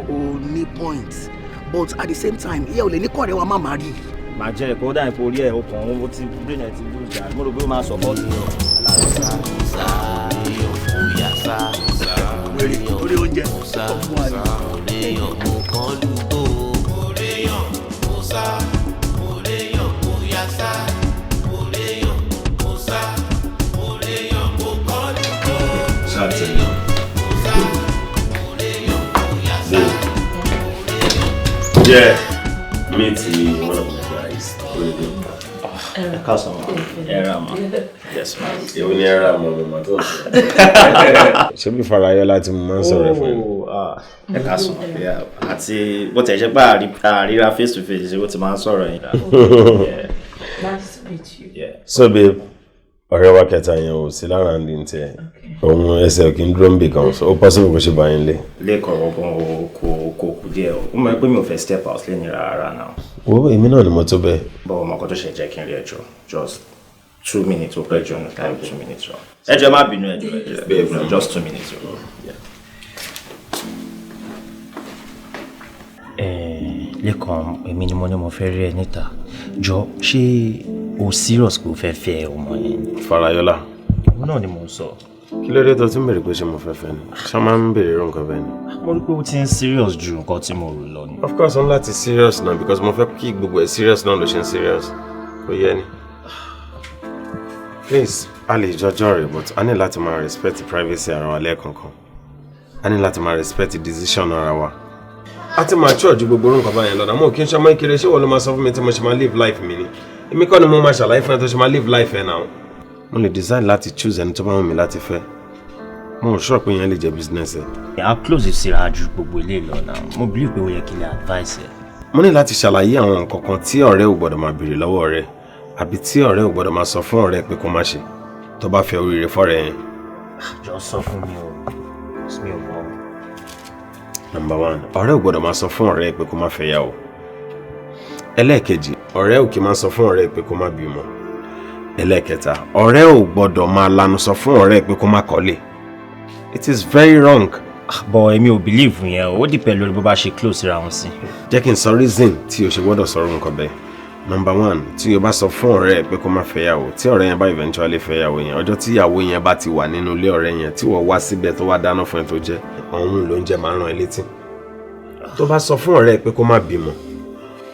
D: O ní point, but at the same time, ìyá ò lè ní kọ́ọ̀rẹ́ wa má má rí.
M: Màá jẹ́ ẹ̀kọ́ dà ipò orí ẹ̀, ọkàn ó ti brain ẹ̀ ti lose jà. Mo rò pé ó máa support mi.
D: Wèrè torí oúnjẹ tó fún wa ni.
N: Oreyan Musa, Oreyan Muyasa, Oreyan Musa, Oreyan Mukanlugo.
L: Ṣáàtì. Babe. Yeah, meet one of my guys.
M: Ẹ káàsán ma, ẹ ra ma. Yes ma.
L: Èwo ni ẹ ra mọ ọmọ tó ń sọ? Ṣé bí Farayọlá tí mo máa ń sọ̀rọ̀ ẹ̀ fún ẹ?
M: Ẹ káàsán. Àti bó tẹ̀ ṣe pé àríra face to face, ṣe bó ti máa ń sọ̀rọ̀ yín.
E: Nice to meet you.
L: So babe, ọ̀rẹ́ wa kẹta yẹn ò sí lára ń dín tiẹ̀. Òun ẹsẹ̀ kì í dúró ń bì kan, so ó possible kó ṣe bá yín lé.
M: Lẹ́kọ̀ọ́ gan o, kò kù díẹ̀ o. Ó mọ̀ pé mi ò fẹ́ step out lẹ́ni rárá náà.
L: Wo, èmi náà ni mo tó bẹ́ẹ̀.
M: Bọ́ ọmọ kan tó ṣe, jẹ́ kí n rí ẹjọ́ just 2 minutes, ó pẹ́ jù ní time 2 minutes o. Ẹ jọ̀ọ́, ẹ má bínú, ẹ jọ̀ọ́, ẹ jọ̀ọ́, just 2 minutes o. Lẹ́kàn, èmi ni mo ní mo fẹ́ rí ẹ níta. Jọ, ṣé o serious pé o fẹ́ fẹ́ ọmọ yẹn?
L: Farayọlá.
M: Òun náà ni mo ń sọ.
L: Kí ló dé tó tún béèrè pé ṣé mo fẹ́ fẹ́ ni? Ṣé wọ́n máa ń béèrè irú nǹkan bẹ́ẹ̀ ni?
M: Mo rí pé o ti ń serious ju nǹkan tí mo rò lọ ni.
L: Of course, ó ń láti serious náà because mo fẹ́ kí gbogbo ẹ̀ serious náà ló ṣe ń serious. Kò yẹ ni. Please, a lè jọjọ́ rẹ̀, but a ní láti máa respect privacy ara wa lẹ́ẹ̀kọ̀ọ̀kan. A ní láti máa respect decision ara wa. A ti mature ju gbogbo orúkọ báyẹn lọ́nà. Mo kì í ṣe ọmọ ìkéré. Ṣé wọ́n ló máa sọ fún mi tí mo ṣe máa live life mi ni? Èmi kọ́ ni mo máa ṣàlàyé fún ẹ tó ṣe máa live life ẹ náà. Mo lè decide láti choose ẹni tó bá wù mí láti fẹ́. Mo ò sure pé yẹn lè jẹ́ business ẹ.
M: A close síra ju gbogbo ilé lọ náà. Mo believe pé ó yẹ kí n lè advice ẹ.
L: Mo ní láti ṣàlàyé àwọn nǹkan kan tí ọ̀rẹ́ ò gbọ́dọ̀ máa béèrè lọ́wọ́ ọ̀rẹ́, àbí tí ọ̀rẹ́ ò gbọ́dọ̀ máa sọ fún ọ̀rẹ́ pé kó má ṣe tó bá fẹ́ oríire fọ́rẹ́ yẹn.
M: Jọ, sọ fún mi o, mi ò mọ̀.
L: Number one, ọ̀rẹ́ ò gbọ́dọ̀ máa sọ fún ọ̀rẹ́ pé kó má fẹ́ yàwó. Ẹlẹ́ẹ̀kejì, ọ̀rẹ́ ò kì í máa sọ fún ọ̀rẹ́ pé kó má bímọ. Ẹlẹ́ẹ̀kẹta, ọ̀rẹ́ ò gbọ́dọ̀ máa lanu sọ fún ọ̀rẹ́ pé kó má kọ́lé. It is very wrong.
M: But èmi ò believe yẹn o. Ó depend lórí bó bá ṣe close síra wọn sí.
L: Jẹ́ kí n sọ reason tí o ṣe gbọ́dọ̀ sọ̀rọ̀ nǹkan bẹ́ẹ̀. Number one, tí o bá sọ fún ọ̀rẹ́ ẹ pé kó má fẹ́yàwó, tí ọ̀rẹ́ yẹn bá eventually fẹ́yàwó yẹn, ọjọ́ tí ìyàwó yẹn bá ti wà nínú ilé ọ̀rẹ́ yẹn, tí wọ́n wá síbẹ̀ tó wá dáná fún ẹ tó jẹ́ ọ̀hún ló ń jẹ́, máa ń rán ẹ létí. Tó bá sọ fún ọ̀rẹ́ ẹ pé kó má bímọ,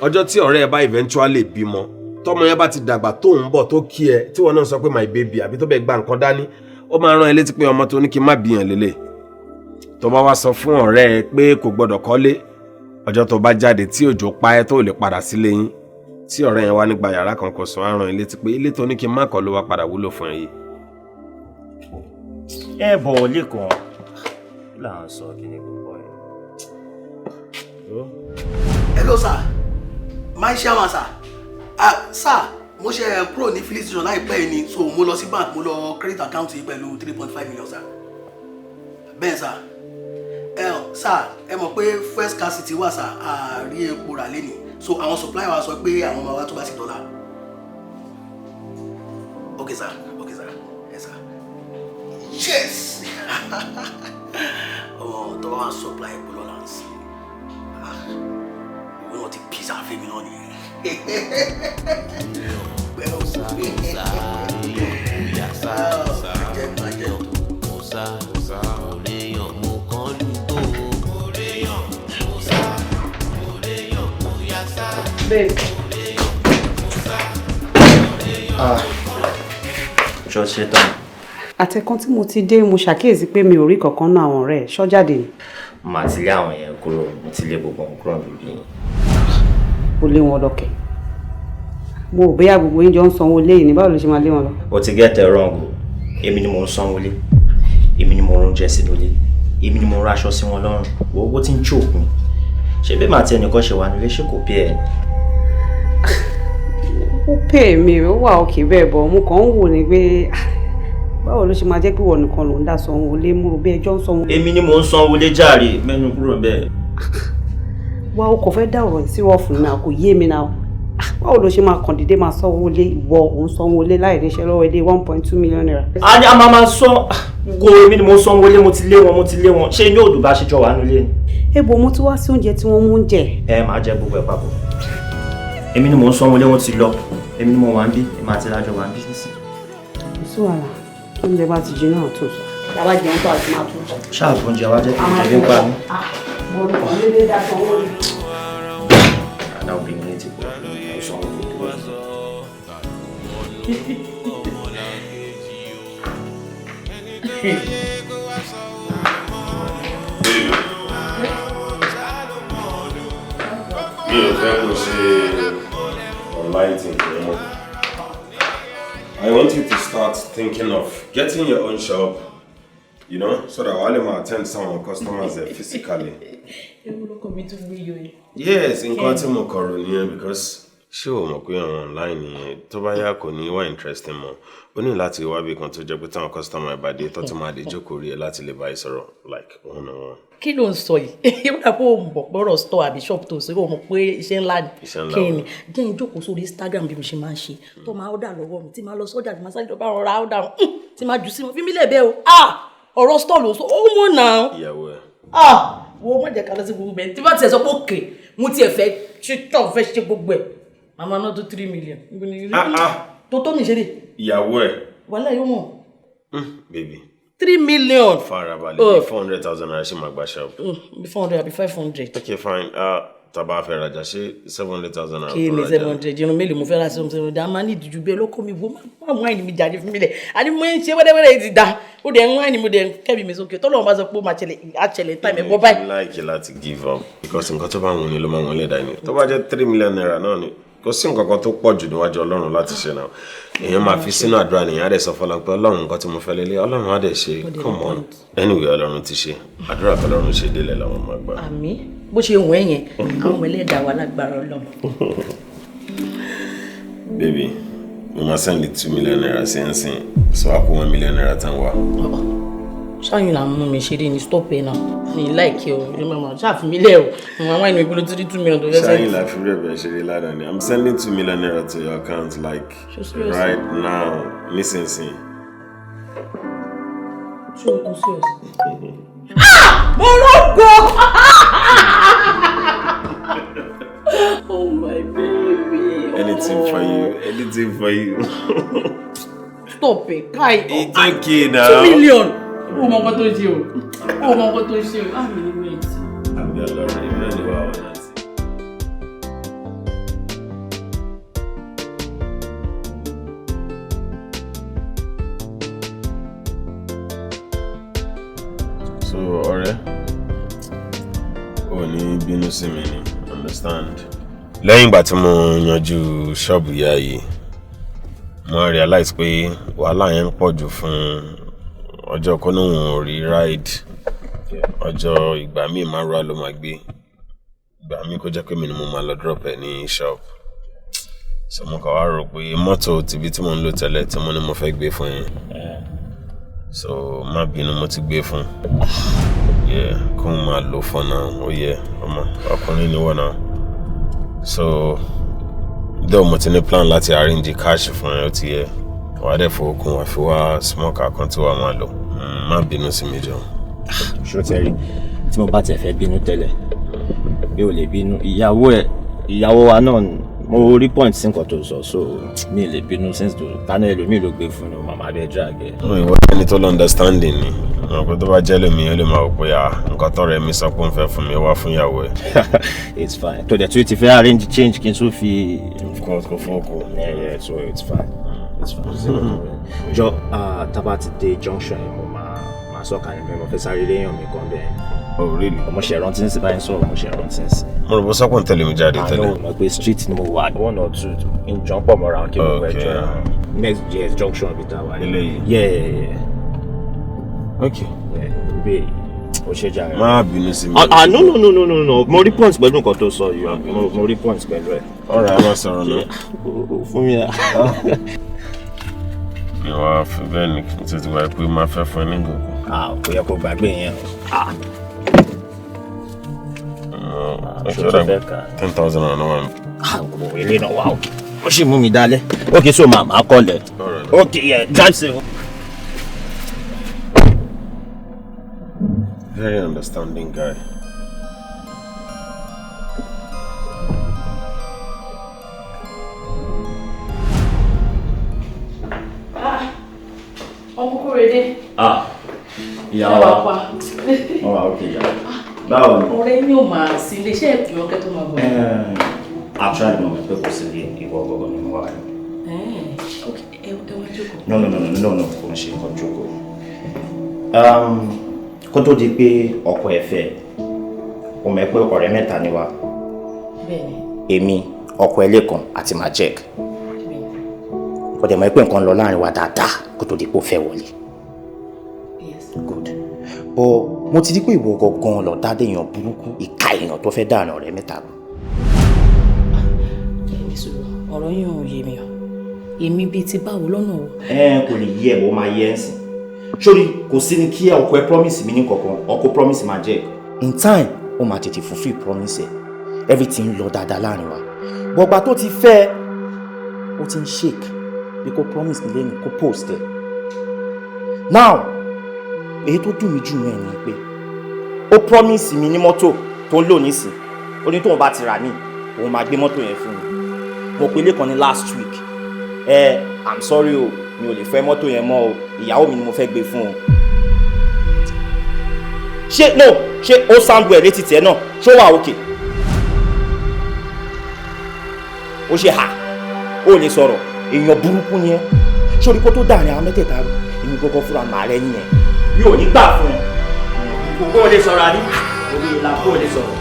L: ọjọ́ tí ọ̀rẹ́ ẹ bá eventually bímọ, tọmọ yẹn bá ti dàgbà, tó ń bọ̀, tó kí ẹ, tí wọ́n náà sọ pé "my baby", àbí tó bẹ gba nǹkan dání, ó máa rán ẹ létí pé ọmọ tó ní kí n má bíyàn lélẹ̀. Tó bá wá sọ fún ọ̀rẹ́ ẹ pé kò gbọ́dọ̀ kọ́lé, ọjọ́ tó bá jáde tí òjò pa ẹ́ tó lè padà sílé yín, tí ọ̀rẹ́ yẹn wá nígbà yàrá kan kò sùn, á rán ẹ létí pé ilé tó ní kí n má kọ́ ló wá padà wúlò fún ẹ yìí.
M: Ẹ bọ̀, Lẹ́kàn, kí là ń sọ? Kí ni gbogbo ẹ?
D: Hello sir, my chairman sir. Ah sir, mo ṣe kúrò ní filling station láìpẹ́ yìí ni, so mo lọ sí bank, mo lọ credit account yìí pẹ̀lú 3.5 million sir. Bẹ́ẹ̀ sir. Ẹ sir, ẹ mọ̀ pé fuel scarcity wà sir, àárí epo rà lẹ́nìí, so àwọn supplier wa sọ pé àwọn máa wá tó bá sí dọ́là. Ok sir, ok sir, ẹ sir. Yes, ọmọ tó bá wà supply epo lọ́la ń sìn, ìwé náà ti pizza fẹ́mi náà nìyẹn. Pẹ̀lú jẹ́ máa jẹ́.
N: Musa, Oreyan Mukanlugo. Oreyan Musa, Oreyan Muyasa.
E: Babe.
M: Ah, ṣọ ṣe tán?
O: Àtẹ̀kan tí mo ti dé, mo ṣàkíyèsí pé mi ò rí kankan náà àwọn ọ̀rẹ́ ẹ̀ ṣọ́jáde ni.
M: Màá ti lé àwọn yẹn kúrò, mo ti lé gbogbo wọn kúrò níbí.
O: Ó lé wọn lọkẹ? Mo ò bóyá gbogbo yín jọ ń sanwó léyìí ní, báwo ló ṣe máa lé wọn lọ?
M: O ti get it wrong o. Èmi ni mo ń sanwó lé, èmi ni mo ń oúnjẹ sínú ilé. Èmi ni mo raṣọ sí wọn lọ́rùn. Wo owó tí ń choke mi. Ṣé bí màá ti ẹnìkan ṣe wà nílé, ṣé kò pé ẹ?
O: Ó pè mí, ó wà òkè bẹ́ẹ̀ bọ̀, mo kàn ń wò ní pé báwo ló ṣe máa jẹ́ pé ìwọ nìkan ló ń dá sanwó lé, mú rò bí ẹjọ́ ń sanwó.
M: Èmi ni mò ń sanwó lé jàre, mẹ́nu kúrò bẹ́ẹ̀.
O: Wá, o kò fẹ́ dá ọ̀rọ̀ yìí sí rọ́ọ̀fù náà, kò yé mi náà. Báwo ló ṣe máa kàn dédé máa sanwó lé, ìwọ òun sanwó lé láì níṣẹ́ lọ́wọ́ ilé ₦1.2 million?
M: A ní a máa sọ go, èmi ni mò ń sanwó lé, mo ti lé wọn, mo ti lé wọn. Ṣé inú òdùbá ṣe jọ wà nílé ni?
O: Ebo mo tún wá sí oúnjẹ tí wọ́n mú ń jẹ.
M: Ẹ máa jẹ gbogbo ẹ papọ̀. Èmi ni mò ń sanwó lé, wọn ti lọ. Èmi ni mo wà ń bí, èmi àti ìlàjọ wà ń bí nísìn.
O: Kò sí wàhálà, oúnjẹ bá ti jiná tó sọ. Bàbá jẹun tó àti máa tún sọ.
M: Ṣáà oúnjẹ wa jẹ́ kí n jẹ bí ń pa mí. Àná obìnrin ti pọ̀, kò sanwó tó tó.
L: Mi ò fẹ́ kó ṣe online thing anymore. I want you to start thinking of getting your own shop, so that wàá lè máa attend some customers there physically.
E: Ewu lọkọ mi tún gbé yọ yìí.
L: Yes, nǹkan tí mo kọ̀ rò nìyẹn, because ṣé o mọ̀ pé àwọn online yẹn, tó bá yá, kò ní wá interesting mọ́. O ní láti wá bí kan tó jẹ́ pé táwọn customer ẹ̀ bá dé, tó tún máa lè jókòó rí ẹ láti lè bá ẹ sọ̀rọ̀ like one on one.
J: Kí ló ń sọ yìí? Ó dà pé o mọ̀ pọ̀rọ̀ store àbí shop tó sọ, o mọ̀ pé iṣẹ́ ńlá ni.
L: Iṣẹ́ ńlá
J: Kí
L: wo?
J: ni jẹ́ n jókòó sórí Instagram bí mo ṣe máa ń ṣe, tó máa order lọ́wọ́ mi, tí máa lọ sọ́jà, tí máa sáré lọ bá wọn ra order wọn, tí máa jù sí wọn, fi mí lẹ̀ bẹ́ẹ̀ o. Ah, ọ̀rọ̀ store ló sọ, ó mọ̀ náà.
L: Ìyàwó ẹ.
J: Ah, wo, má jẹ́ ká lọ sí gbogbo bẹ́ẹ̀. Tí bá tiẹ̀ sọ pé òkè mo tiẹ̀ fẹ́ ṣe tọ̀, fẹ́ ṣe gbogbo ẹ̀, màmá náà tó 3 million
L: Ah ah.
J: tó mi ṣe dé.
L: Ìyàwó ẹ.
J: Wàhálà yóò mọ̀.
L: Baby.
J: 3 million.
L: Farabalẹ̀.
J: Oh.
L: Bí ₦400,000 ṣe máa gba shop.
J: Bí 400 àbí 500.
L: Okay, fine. Tá bá fẹ́ rajà, ṣé ₦700,000
J: Kí
L: tó
J: ni
L: rajà?
J: 700? Irun mélòó mo fẹ́ ra 700? A máa ní ìdíjú bẹ́ẹ̀ lọ́kọ́ mi. Wo, má mú àìní mi jáde fún mi lẹ̀. Àní mo ń ṣe wẹ́rẹ́wẹ́rẹ́ yìí ti da, ó dẹ̀ ń àìní mo dẹ̀ ń kẹ́mi mi sókè. Tọ́lọ́run bá sọ pé ó máa ṣẹlẹ̀, á ṣẹlẹ̀ táìmù ẹ̀ bọ́ báyìí.
L: Like láti give up, because nǹkan tó bá wù ní ló máa wọlé dání. Tó bá jẹ́ ₦3 million náà ni, kò sí nǹkan kan tó pọ̀ jù níwájú Ọlọ́run láti ṣe náà. Èèyàn máa fi sínú àdúrà nìyẹn, á dẹ̀ sọ fọlọ́n pé Ọlọ́run, nǹkan tí mo fẹ́ lélẹ̀, Ọlọ́run á dẹ̀ ṣe. Come on. Anyway, Ọlọ́run ti ṣe àdúrà kan, Ọlọ́run ṣe délẹ̀ làwọn máa gbà.
J: Àmì bó ṣe wọ̀ ẹ́ yẹn, àwọn ẹlẹ́dàá wa lágbára Ọlọ́run.
L: Baby, mo máa send ₦2 million sí ẹ̀ ń sìn, so a kó ₦1 million tán wá.
J: Ṣáàyàn là ń mú mi ṣeré ní, stop ẹ̀ náà ní láìkí o, ní màmá ṣáàfin mi lẹ̀ o, àwọn àwọn ènìyàn ìgbìlẹ̀ tí 2 million tó fẹ́
L: Ṣáyìn
J: sẹ́yìn.
L: la fi rẹ̀ bẹ̀ ṣeré ládàá ni. I'm sending ₦2 million to your account like
J: Ṣé serious?
L: right now, nísinsìnyí.
J: Ṣé o kò serious? Mo rògbò! Oh my baby.
L: Anything for you, anything for you.
J: Stop it, kai.
L: It's okay now.
J: 2 million. O mọ nǹkan tó ṣe o. O mọ nǹkan tó ṣe o. Ah, mi ní wait.
L: Àbí Ọlọ́run, èmi náà ni wàá wọ̀ náà sí. So ọ̀rẹ́, ò ní bínú sí mi ni, understand? Lẹ́yìn ìgbà tí mo yanjú ṣọ́ọ̀bù ìyá yìí, mo realize pé wàhálà yẹn ń pọ̀ jù fún ọjọ́ kó ní òun ò rí ride, ọjọ́ ìgbà míì márùá ló máa gbé, ìgbà míì kó jẹ́ pé mi ni mo máa lọ drop ẹ̀ ní shop. So mo kàn wá rò pé mọ́tò tìbí tí mo ń lò tẹ́lẹ̀ tí mo ní mo fẹ́ gbé fún yẹn, so má bínú, mo ti gbé fún, yeah, kó n máa lò fún náà. Ó yẹ ọmọ ọkùnrin ni wọ́n náà. So though mo ti ní plan láti arrange cash fún ẹ, ó ti yẹ, wàá dẹ̀ fowó kún, wàá fi wá small car kan tí wàá máa lò. Má bínú sí mi jọ.
M: Ṣó tẹ rí, tí mo bá tẹ̀ fẹ́ bínú tẹ́lẹ̀, mi ò lè bínú. Ìyàwó ẹ̀, ìyàwó wa náà, mo rí point sí nǹkan tó sọ, so mi ò lè bínú since tó tánà ẹlòmíì ló gbé fún mi, màmá bẹ́ẹ̀ drag ẹ̀.
L: Ìwọ ẹni tó lọ understanding ni ọ̀pẹ, tó bá jẹ́ lómi, ó lè máa wò pé ah, nǹkan tọrọ ẹ̀mí sọ pé òun fẹ́ fún mi, ó wá fún ìyàwó ẹ̀.
M: It's fine. Tó dẹ̀ tún ti fẹ́ arrange change kí n tún fi.
L: Of course, kò fún ọkọ.
M: Yeah, so it's fine, it's fine. Jọ, tá bá ti dé junction yẹn, mo máa sọ̀kalẹ̀ mi, mo fẹ́ sáré léèyàn mi kan bẹ́ẹ̀.
L: Oh really?
M: Mo ṣe rántí ń sìn báyìí sọ̀rọ̀, mo ṣe rántí ń sìn.
L: Mo rò bó sọ́kùn tẹ̀lé mi jáde tẹ́lẹ̀.
M: Àná mo pé street ni mo wà, one or two njọ́ pọ̀ mọ́ra kí mo wẹ̀ jọra. Next, yes, junction bi ta wà.
L: Eléyìí.
M: Yeah.
L: Okay.
M: Yeah, ibi O ṣe jàre.
L: Má bínú sí mi.
M: Ah, no, no, no, no, no, no, mo rí points pẹ̀lú nǹkan tó sọ yìí, mo rí points pẹ̀lú ẹ̀.
L: Ọ̀rẹ́, a máa sọ̀rọ̀ náà.
M: Fún mi.
L: Mi wá fi bẹ́ẹ̀ ni títí wáyé pé máa fẹ́ fún ẹ ní nǹkan.
M: Ah, kò yẹ kó gbàgbé yẹn o. Ah.
L: 10,000 naira náà wà ní.
M: Ah, kò ilé náà wà o. Ó sì mú mi dálẹ̀. Ok, so màá kọ́lẹ̀. Ok, yeah, drive safe.
L: Very understanding guy.
E: Ọmọ Kórèdé.
M: Ah, ìyàwó wa. Wọ́n wà ókè ìyàwó. Báwo ni?
E: Ọ̀rẹ́ yín ò máa sí ilé iṣẹ́ ìpín ọkẹ́ tó máa bọ̀.
M: Actually, mo mọ̀ pé kò sí ilé, ìwọ gbọ́gbọ́ ni mo wà ní.
E: Ok, ẹ wá jókòó.
M: No, no, no, no, no, no, kò ń ṣe nǹkan jókòó. Kó tó di pé ọkọ ẹ fẹ́, o mọ̀ pé ọ̀rẹ́ mẹ́ta ni wá.
E: Bẹ́ẹ̀ni.
M: Èmi, ọkọ ẹ Lékan àti Majek. Kò dẹ̀ mọ̀ pé nǹkan lọ láàrin wa dáadáa kó tó di pé ó fẹ́ wọlé. Good. But mo ti di pé ìwọ gangan lọ dáadé èèyàn burúkú, ìka èèyàn tó fẹ́ dáàrin ọ̀rẹ́ mẹ́ta rú.
E: Ẹ̀mí sọ̀rọ̀, ọ̀rọ̀ yín ò yé mi o. Èmi bíi ti báwo lọ́nà o.
M: Ẹ kò lè yí ẹ bó máa yẹ ẹ sìn. Sórí kò sí ní kí ọkọ ẹ promise mi ní kankan, ọkọ promise máa jẹ́. In time, ó máa tètè fulfill promise ẹ. Everything lọ dáadáa láàrin wa. Gbọ̀gbà tó ti fẹ́, ó ti ń shake bí kò promise mi lẹ́nu kó post ẹ. Now, èyí tó dùn mí jù náà ni pé ó promise mi ní mọ́tò tó ń lò nísìn, ó ní tóun bá ti rà mí òun máa gbé mọ́tò yẹn fún mi. Mo pe Lékan ní last week, ẹ I'm sorry o, mi ò lè fẹ́ mọ́tò yẹn mọ́ o, ìyàwó mi ni mo fẹ́ gbé fún o. Ṣé no, ṣé ó sound well létí tiẹ̀ náà, ṣó wà òkè? Ó ṣe hà, ó lè sọ̀rọ̀, èèyàn burúkú ni ẹ. Sórí kó tó dàrin àwọn mẹ́tẹ̀ẹ̀ta rú, èmi gbọ́gbọ́ fúnra màá rẹ nìyẹn. Mi ò ní gbà fún ẹ. Kó o lè sọ̀rọ̀ àbí? Orí ìlà kó o lè sọ̀rọ̀.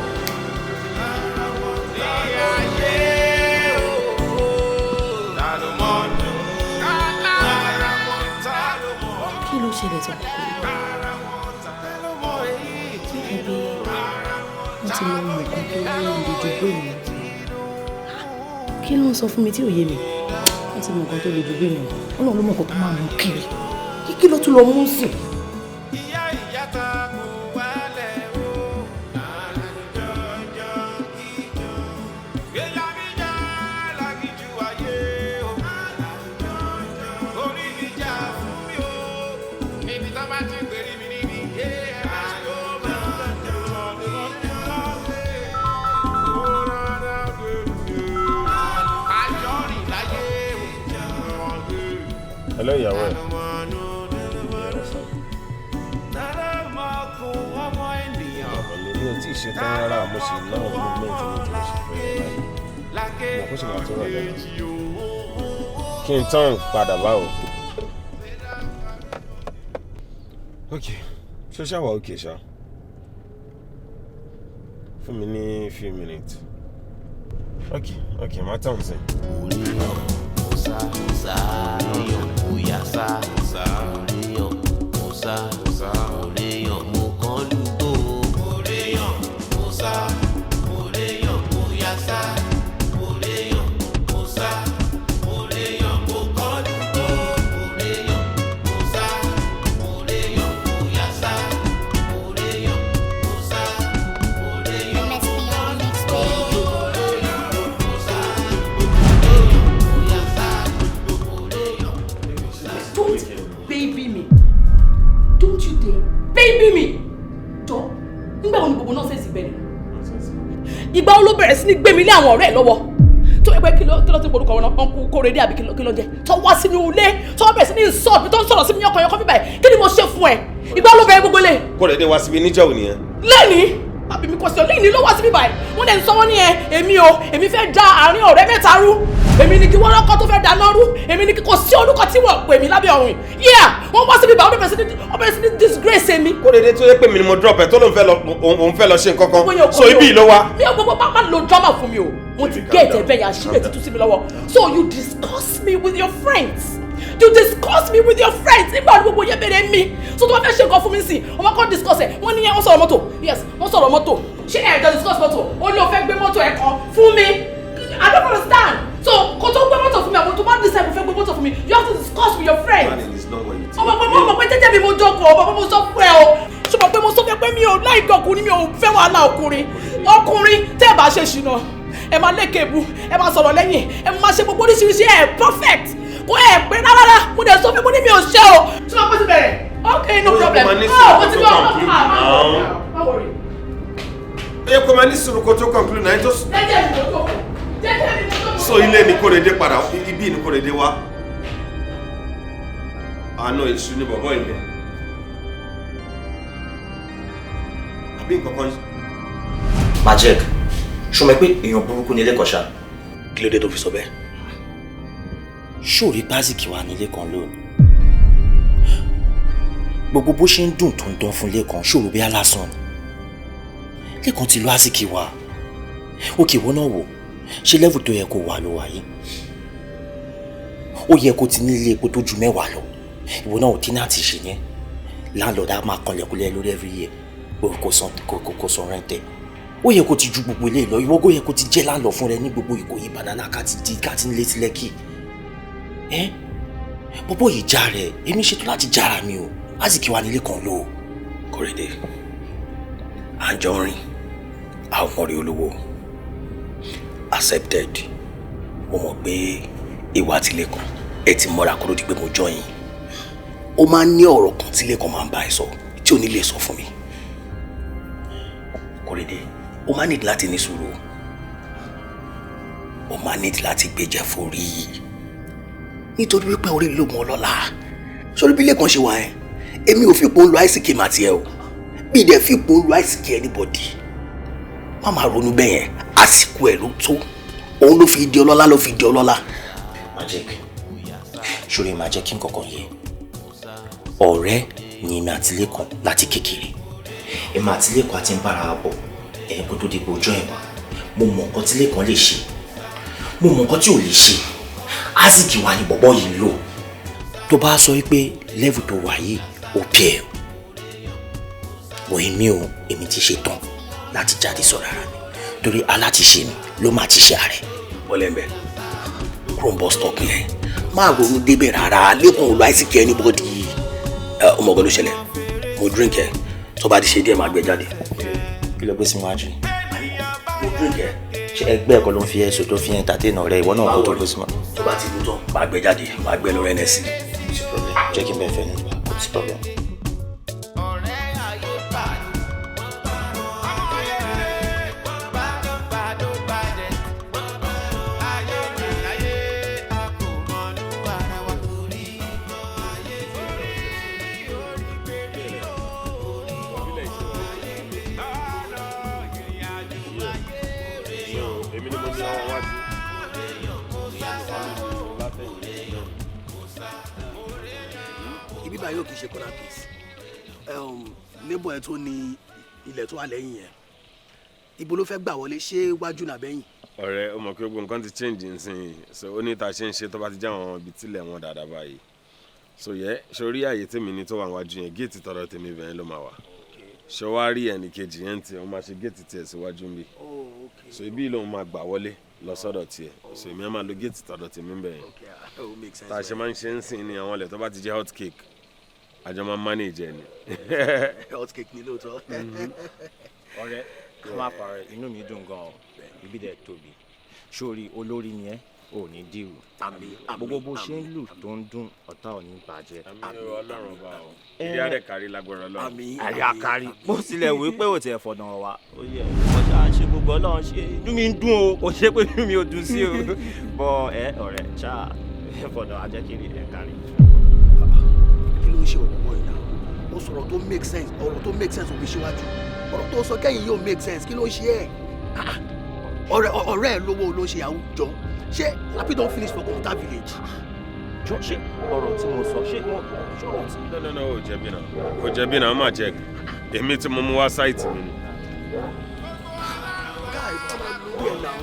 E: Kí ló ṣẹlẹ̀ tó kọ́? Ẹbí wọ́n ti lọ mọ nǹkan tó lórí ìdúgbò mi. Kí ló ń sọ fún mi tí ò yé mi? Wọ́n ti mọ nǹkan tó lè dùgbò mi. Ọlọ́run ló mọ nǹkan tó máa mú kiri. Kí ló tún lọ mú sí?
L: Hello, ìyàwó ẹ̀. Mi ò tí ì ṣetán rárá, mo sì náà movement mi tí mo sì fẹ́ báyìí. Mo kó sì máa tó rọ̀ lẹ́nu. Kí n tán padà báwo? Ok, ṣó ṣàwà òkè ṣá? Fún mi ní few minutes. Ok, ok, má tán sí.
E: Baby me. Don't you dare baby me. Jọ, nígbà wo ni gbogbo nonsense bẹ̀rẹ̀? Ìgbà wo ló bẹ̀rẹ̀ sí ní gbé mi lé àwọn ọ̀rẹ́ ẹ̀ lọ́wọ́? Tó ẹgbẹ́ kí ló ti porúkọ wọn náà, Uncle Kórèdé àbí kí ló jẹ́? Tó wá sínú ilé, tó bẹ̀rẹ̀ sí ní insult mi, tó ń sọ̀rọ̀ sí mi yánkanyànkan bíbá ẹ̀. Kí ni mo ṣe fún ẹ? Ìgbà wo ló bẹ̀rẹ̀ gbogbo lé?
L: Kórèdé wá síbi níjọ́ òní yẹn.
E: Lẹ́ni, àbí mi kò sí ọ, lẹ́ni ló wá síbí báyìí. Wọ́n dẹ̀ ń sọ wọ́n ní ẹ, èmi o, èmi fẹ́ da àárín ọ̀rẹ́ mẹ́ta rú. Èmi ni kí wọ́n rọ́kọ́ tó fẹ́ dáná rú. Èmi ni kí kò sí orúkọ tí wọ́n pè mí lábẹ́ ọ̀run. Yeah, wọ́n wá síbí báyìí, wọ́n bẹ̀rẹ̀ sí ní disgrace mi.
L: Kórèdé tó yẹ pé mi ni mo drop ẹ tó lóun fẹ́ lọ ṣe nǹkan kan. So ibi ló wá.
E: Mi ò gbogbo má lo drama fún mi o. Mo ti get ẹ̀ bẹ́ẹ̀ yà sílẹ̀ títú sí mi lọ́wọ́. So you discuss me with your friends. You discuss me with your friends. Nígbà wo gbogbo yẹn bẹ̀rẹ̀ mi? So tó bá fẹ́ ṣe nǹkan fún mi sí, ọmọ kan discuss ẹ̀. Wọ́n ní yẹn wọ́n sọ̀rọ̀ mọ́tò. Yes, wọ́n sọ̀rọ̀ mọ́tò. Ṣé ẹ̀ jọ discuss mọ́tò? Ó ní o fẹ́ gbé mọ́tò ẹ̀ kan fún mi. I don't understand. So kò tó gbé mọ́tò fún mi, àwọn tó bá decide mo fẹ́ gbé mọ́tò fún mi, you have to discuss with your friends.
L: Darling, it's not what you think.
E: Ọmọ pé mo mọ̀ pé jẹ́jẹ́ mi mo jókòó, ọmọ pé mo sọ fún ẹ o. Ṣùgbọ́n pé mo sọ fún ẹ pé mi ò láìka ọkùnrin, mi ò fẹ́ wàhálà ọkùnrin. Ọkùnrin tẹ́ ẹ bá ṣe ṣìnà, ẹ máa lékè bu, ẹ máa sọ̀rọ̀ lẹ́yìn, ẹ máa ṣe gbogbo oríṣiríṣi, ẹ perfect. Kò ẹ pé rárá, mo dẹ̀ sọ fún ẹ mo ní mi ò ṣe o. Ṣùgbọ́n pé ti bẹ̀rẹ̀. Okay, no problem. Oh, mo ti gbọ́. Má worry.
L: Ó yẹ kó máa ní sùúrù kó tó conclude náà.
E: Jẹ́jẹ́ mi mo jókòó. Jẹ́jẹ́ mi mo jókòó.
L: So ilé ni Kóredé padà, ibi ni Kóredé wá. Àná èṣù ni bọ̀bọ̀ ilẹ̀. Àbí nǹkan kan.
M: Majek, ṣo mọ̀ pé èèyàn burúkú ni Lẹ́kọ̀ọ́ ṣá?
D: Kí ló dé tó fi sọ bẹ́ẹ̀?
M: Ṣó rí Básíkì wà nílé kan lónìí? Gbogbo bó ṣe ń dùn tó ń dán fún Lẹ́kan, ṣòro bí alásán ni. Lẹ́kan ti lọ Àsìkí wa. Òkè ìwọ náà wò, ṣé level tó yẹ kó wà ló wà yìí? Ó yẹ kó ti ní ilé epo tó ju 10 lọ. Ìwọ náà ò tí náà ti ṣe yẹn. Landlord á máa kanlẹ̀kúnlẹ̀ lórí every year. Kò san kò san rent ẹ̀. Ó yẹ kó ti ju gbogbo ilé lọ. Ìwọ kó yẹ kó ti jẹ́ landlord fún rẹ ní gbogbo Ìkòyí banana ká ti di ká ti ń létí Lẹ́kì. Ẹ́ bọ́bọ́ yìí já rẹ̀, èmi ṣetán láti jára mi o. Àsìkí wa nílé kan lò ó.
D: Kóredé, à ń jọ ń rìn, a ò mọ̀rí olówó. Accepted. Mo mọ̀ pé ìwà àti Lẹ́kan ẹ ti mọ́ra kúrò di pé mo jọ yín. Ó máa ń ní ọ̀rọ̀ kan tí Lẹ́kan máa ń bá ẹ sọ tí ò ní lè sọ fún mi. Kóredé, ó máa need láti ní sùúrù. Ó máa need láti gbéjẹ forí. Nítorí wípé orí ló mọ ọlọ́lá. Sórí bí Lẹ́kan ṣe wà ẹ́, èmi ò fi pò ń lo àìsíkì màtí ẹ o. Bí ìdẹ̀ fi pò ń lo àìsíkì anybody. Má máa ronú bẹ́ẹ̀ yẹn, àsìkò ẹ̀ ló tó. Òun ló fi di ọlọ́lá ló fi di ọlọ́lá.
M: Majek, ṣòro máa jẹ́ kí n kọ̀ọ̀kan yẹ. Ọ̀rẹ́ ni èmi àti Lẹ́kan láti kékeré. Èmi àti Lẹ́kan àti ń bára wa bọ̀. Ẹ̀yin kó tó di pé ojú ẹ̀ wá. Mo mọ̀ nǹkan tí Lẹ́kan lè ṣe. Mo mọ̀ nǹkan tí ò lè ṣe. Àsìkí wa ni bọ̀bọ̀ yìí lò. Tó bá sọ wípé level tó wà yìí ó pẹ́ ẹ̀. Bọ̀ èmi o, èmi ti ṣe tán láti jáde sọ̀rọ̀ ara mi. Torí alátiṣe mi ló máa ti ṣe ààrẹ.
D: Bọ́lẹ̀ ń bẹ̀. Kúrò ń bọ́ stop yẹn. Má ronú débẹ̀ rárá. Lẹ́kan ò lo àìsíkì anybody. Ẹ ọmọ ọgọ́ ló ṣẹlẹ̀. Mo drink ẹ. Tó bá ti ṣe díẹ̀ máa gbé jáde.
M: Kí ló gbé sí wájú?
D: Mo drink ẹ.
M: Ṣé ẹgbẹ́ ẹ̀kọ́ ló ń fi ẹ̀sùn tó fi entertain ọ̀rẹ́ ìwọ náà kó tó gbé sí wájú?
D: Tó bá ti mú tán, máa gbé jáde, máa gbé lọ rẹ̀ nẹ́sì.
M: Kò sí problem. Jẹ́ kí n bẹ́ẹ̀ fẹ́ ní kò sí problem.
L: Èmi ni mo ní ọwọ́ wájú.
D: Ibi báyìí ò kì í ṣe corner piece. Neighbor ẹ tó ní ilẹ̀ tó wà lẹ́yìn yẹn, ibo ló fẹ́ gbà wọlé, ṣé wájú nàbẹ́yìn?
L: Ọ̀rẹ́, o mọ̀ pé gbogbo nǹkan ti change nsìn, so ó ní ta ṣe ń ṣe tó bá ti já àwọn ibi tílẹ̀ wọn dáadáa báyìí. So yẹ sórí àyè tèmi ní tó wà wájú yẹn, géètì tọ̀dọ̀ tèmi bẹ́ẹ̀ ló máa wà. Ṣé wàá rí ẹnì kejì yẹn tiẹ̀, ó máa ṣe géètì tiẹ̀ síwájú ń bí. So ibi lòun máa gbà wọlé lọ sọ́dọ̀ tiẹ̀, so èmi á máa lo géètì tọ̀dọ̀ tèmi ń bẹ̀ yẹn. Tá a ṣe máa ń ṣe ń sìn ní àwọn ilẹ̀ tó bá ti jẹ́ hot cake, àjọ máa manage ẹ ni.
D: Hot cake ni lóòótọ́.
P: Ọ̀rẹ́, ká má parọ́, inú mi dùn gan-an, ibi dẹ̀ tóbi. Sórí olórí ni ẹ́, ò ní dìrù. Gbogbo bó ṣe ń lù tó ń dún, ọ̀tá ò ní bàjẹ́.
L: Àmín o, Ọlọ́run ọba o. Ìdí àdẹ kárí lágbára Ọlọ́run.
P: Àrí àkárí. Bó tilẹ̀ wí pé ò tiẹ̀ fọ̀nà wa. Ó yẹ ọmọ ṣáà ṣe gbogbo Ọlọ́run ṣe. Inú mi ń dùn o, kò ṣe pé inú mi ò dùn sí o. Bọ̀ ẹ ọ̀rẹ́ ṣáà fọ̀nà ajẹ́kiri ẹ̀ kárí.
D: Kí ló ń ṣe ọ̀pọ̀ yìí náà? Ó sọ̀rọ̀ tó make sense, ọ̀rọ̀ tó make sense òbí síwájú. Ọ̀rọ̀ tó sọ kẹ́yìn yóò make sense, kí ló ń ṣe ẹ́? Ọ̀rẹ́ ẹ̀ lówó ló ń ṣe àwùjọ. Ṣé happy don finish for computer village?
P: Jọ ṣé ọ̀rọ̀ tí mo sọ ṣé mo ṣọ̀rọ̀ tí.
L: No, no, no, ò jẹ̀bi náà. Ò jẹ̀bi náà, má jẹ́. Èmi tí mo mú wá sáìtì mi ni.
D: Guy, wọ́n máa lo ẹ̀ náà,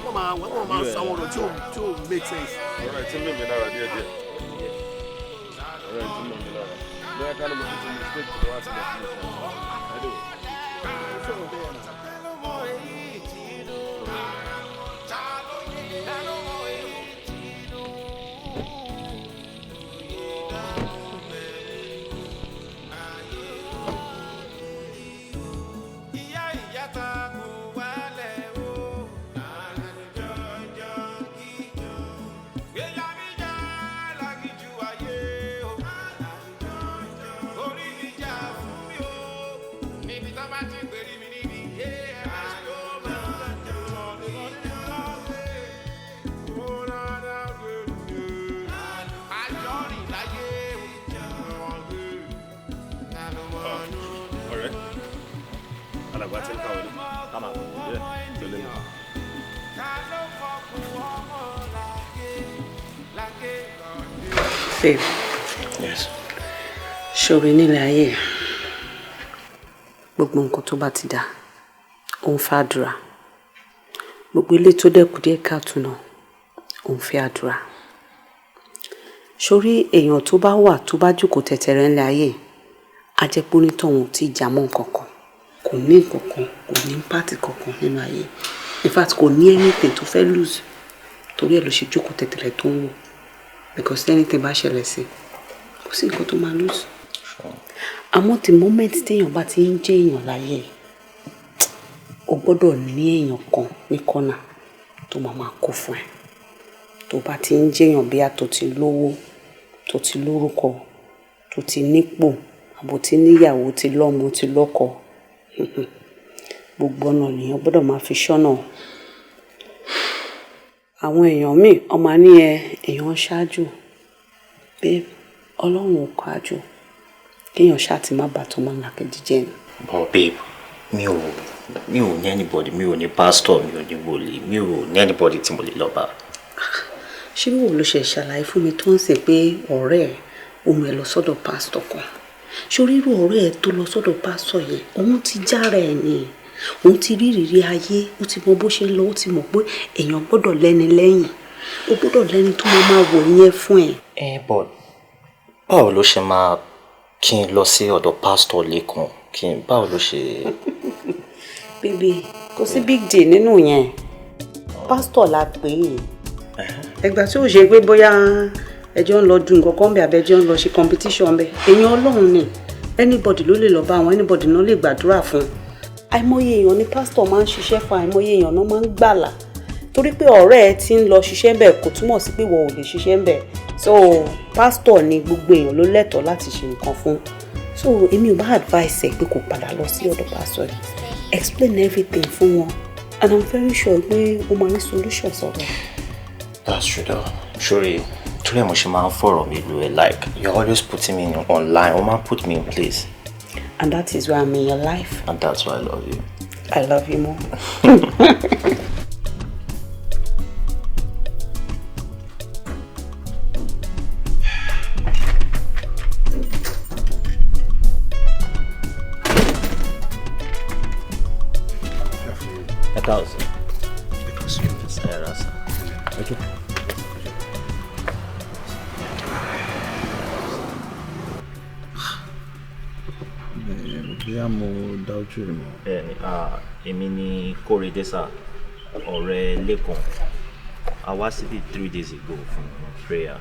D: wọ́n máa sọ àwọn ọ̀rọ̀ tí ò make sense.
L: Ọ̀rọ̀ ẹ̀ tí mímí lára díẹ̀ díẹ̀.
G: Ọ̀rẹ́ ti mọ̀ mi lára. Bóyá ká ló mo ti mistake tó wá sílẹ̀ fún mi ṣe. Anyway. Ó sọ̀rọ̀ bẹ́ẹ̀ náà.
L: Ọ̀rẹ́, alàgbà ti ń kàwé ní.
M: Kama.
L: Yeah, tẹ̀lé mi.
O: Babe.
L: Yes.
O: Ṣòro nílẹ̀ ayé, gbogbo nǹkan tó bá ti dà, ó ń fa àdúrà. Gbogbo ilé tó dẹ́kun díẹ̀ káàtó náà, ó ń fẹ́ àdúrà. Sórí èèyàn tó bá wà tó bá jókòó tẹ̀tẹ̀rẹ̀ ńlẹ̀ ayé, á jẹ́ pé onítọ̀hún ti jà mọ́ nǹkan kan, kò ní nǹkan kan, kò ní pàtì kankan nínú ayé. In fact, kò ní anything tó fẹ́ lose, torí ẹ̀ ló ṣe jókòó tẹ̀tẹ̀rẹ̀ tó ń wò. Because anything bá ṣẹlẹ̀ sí, kò sí nǹkan tó máa lose. Àmọ́ the moment téèyàn bá ti ń jẹ́ èèyàn láyé, o gbọ́dọ̀ ní èèyàn kan ní kọ́nà tó máa máa kó fún ẹ. Tó bá ti ń jẹ́yàn bí a tó ti lówó, tó ti lórúkọ, tó ti nípò, àbò ti níyàwó, ti lọ́mọ, ti lọ́kọ, gbogbo ọ̀nà lèèyàn gbọ́dọ̀ máa fi ṣọ́nà. Àwọn èèyàn míì, ọmọ á ní ẹ, èèyàn ń ṣáájú. Babe, Ọlọ́run ò kọ àjò. Kéèyàn ṣáà ti má bàa tọmọ làkejì jẹ́ ni.
M: But babe, mi ò ní anybody, mi ò ní pastor, mi ò ní wòlíì, mi ò ní anybody tí mo lè lọ bá.
O: Ṣé bí wò ló ṣe ṣàlàyé fún mi tó ń sìn pé ọ̀rẹ́ ẹ̀ ó mú ẹ lọ sọ́dọ̀ pásítọ̀ kan? Ṣorí irú ọ̀rẹ́ ẹ̀ tó lọ sọ́dọ̀ pásítọ̀ yẹn, òun ti jára ẹ̀ ni. Òun ti rí ìrírí ayé, ó ti mọ bó ṣe ń lọ, ó ti mọ̀ pé èèyàn gbọ́dọ̀ lẹ́ni lẹ́yìn. Ó gbọ́dọ̀ lẹ́ni tó máa máa wò yẹn fún ẹ.
M: Ẹ but báwo ló ṣe máa kí n lọ sí ọ̀dọ̀ pásítọ̀ Lẹ́kan, kí n báwo ló ṣe.
O: Baby, kò sí big deal nínú yẹn. Pásítọ̀ la pè é. Ẹgbà tí ó ṣe pé bóyá ẹjọ́ ń lọ dun nǹkan kan bẹ́ẹ̀, abẹ́jọ́ ń lọ ṣe competition bẹ́ẹ̀. Èèyàn Ọlọ́run ni. Anybody ló lè lọ bá wọn, anybody náà lè gbàdúrà fún. Àìmọye èèyàn ni pásítọ̀ máa ń ṣiṣẹ́ fún, àìmọye èèyàn náà máa ń gbàlà. Torí pé ọ̀rẹ́ ẹ ti ń lọ ṣiṣẹ́ ńbẹ̀ kò túmọ̀ sí pé ìwọ ò lè ṣiṣẹ́ ńbẹ̀. So pásítọ̀ ni gbogbo èèyàn ló lẹ́tọ̀ọ́ láti ṣe nǹkan fún. So èmi ò bá advice ẹ pé kó padà lọ sí ọ̀dọ̀ pásítọ̀ yìí. Explain everything fún wọn and I'm very sure pé ó máa ní solution sọ̀rọ̀.
M: That's true though. Sori, torí ẹ̀ mo ṣe máa ń fọ̀rọ̀ mi lu ẹ, like you're always putting me online, o máa ń put me in place.
O: And that is why I'm in your life.
M: And that's why I love you.
O: I love you more.
M: Ẹ káàsán. Ẹ ra sá.
D: Ẹ jókòó.
G: Bóyá mo dá ojú rẹ̀ mọ́.
M: Bẹ́ẹ̀ni, èmi ni Kórèdé sà, ọ̀rẹ́ Lẹ́kan. A wá síbí 3 days ago fún prayer.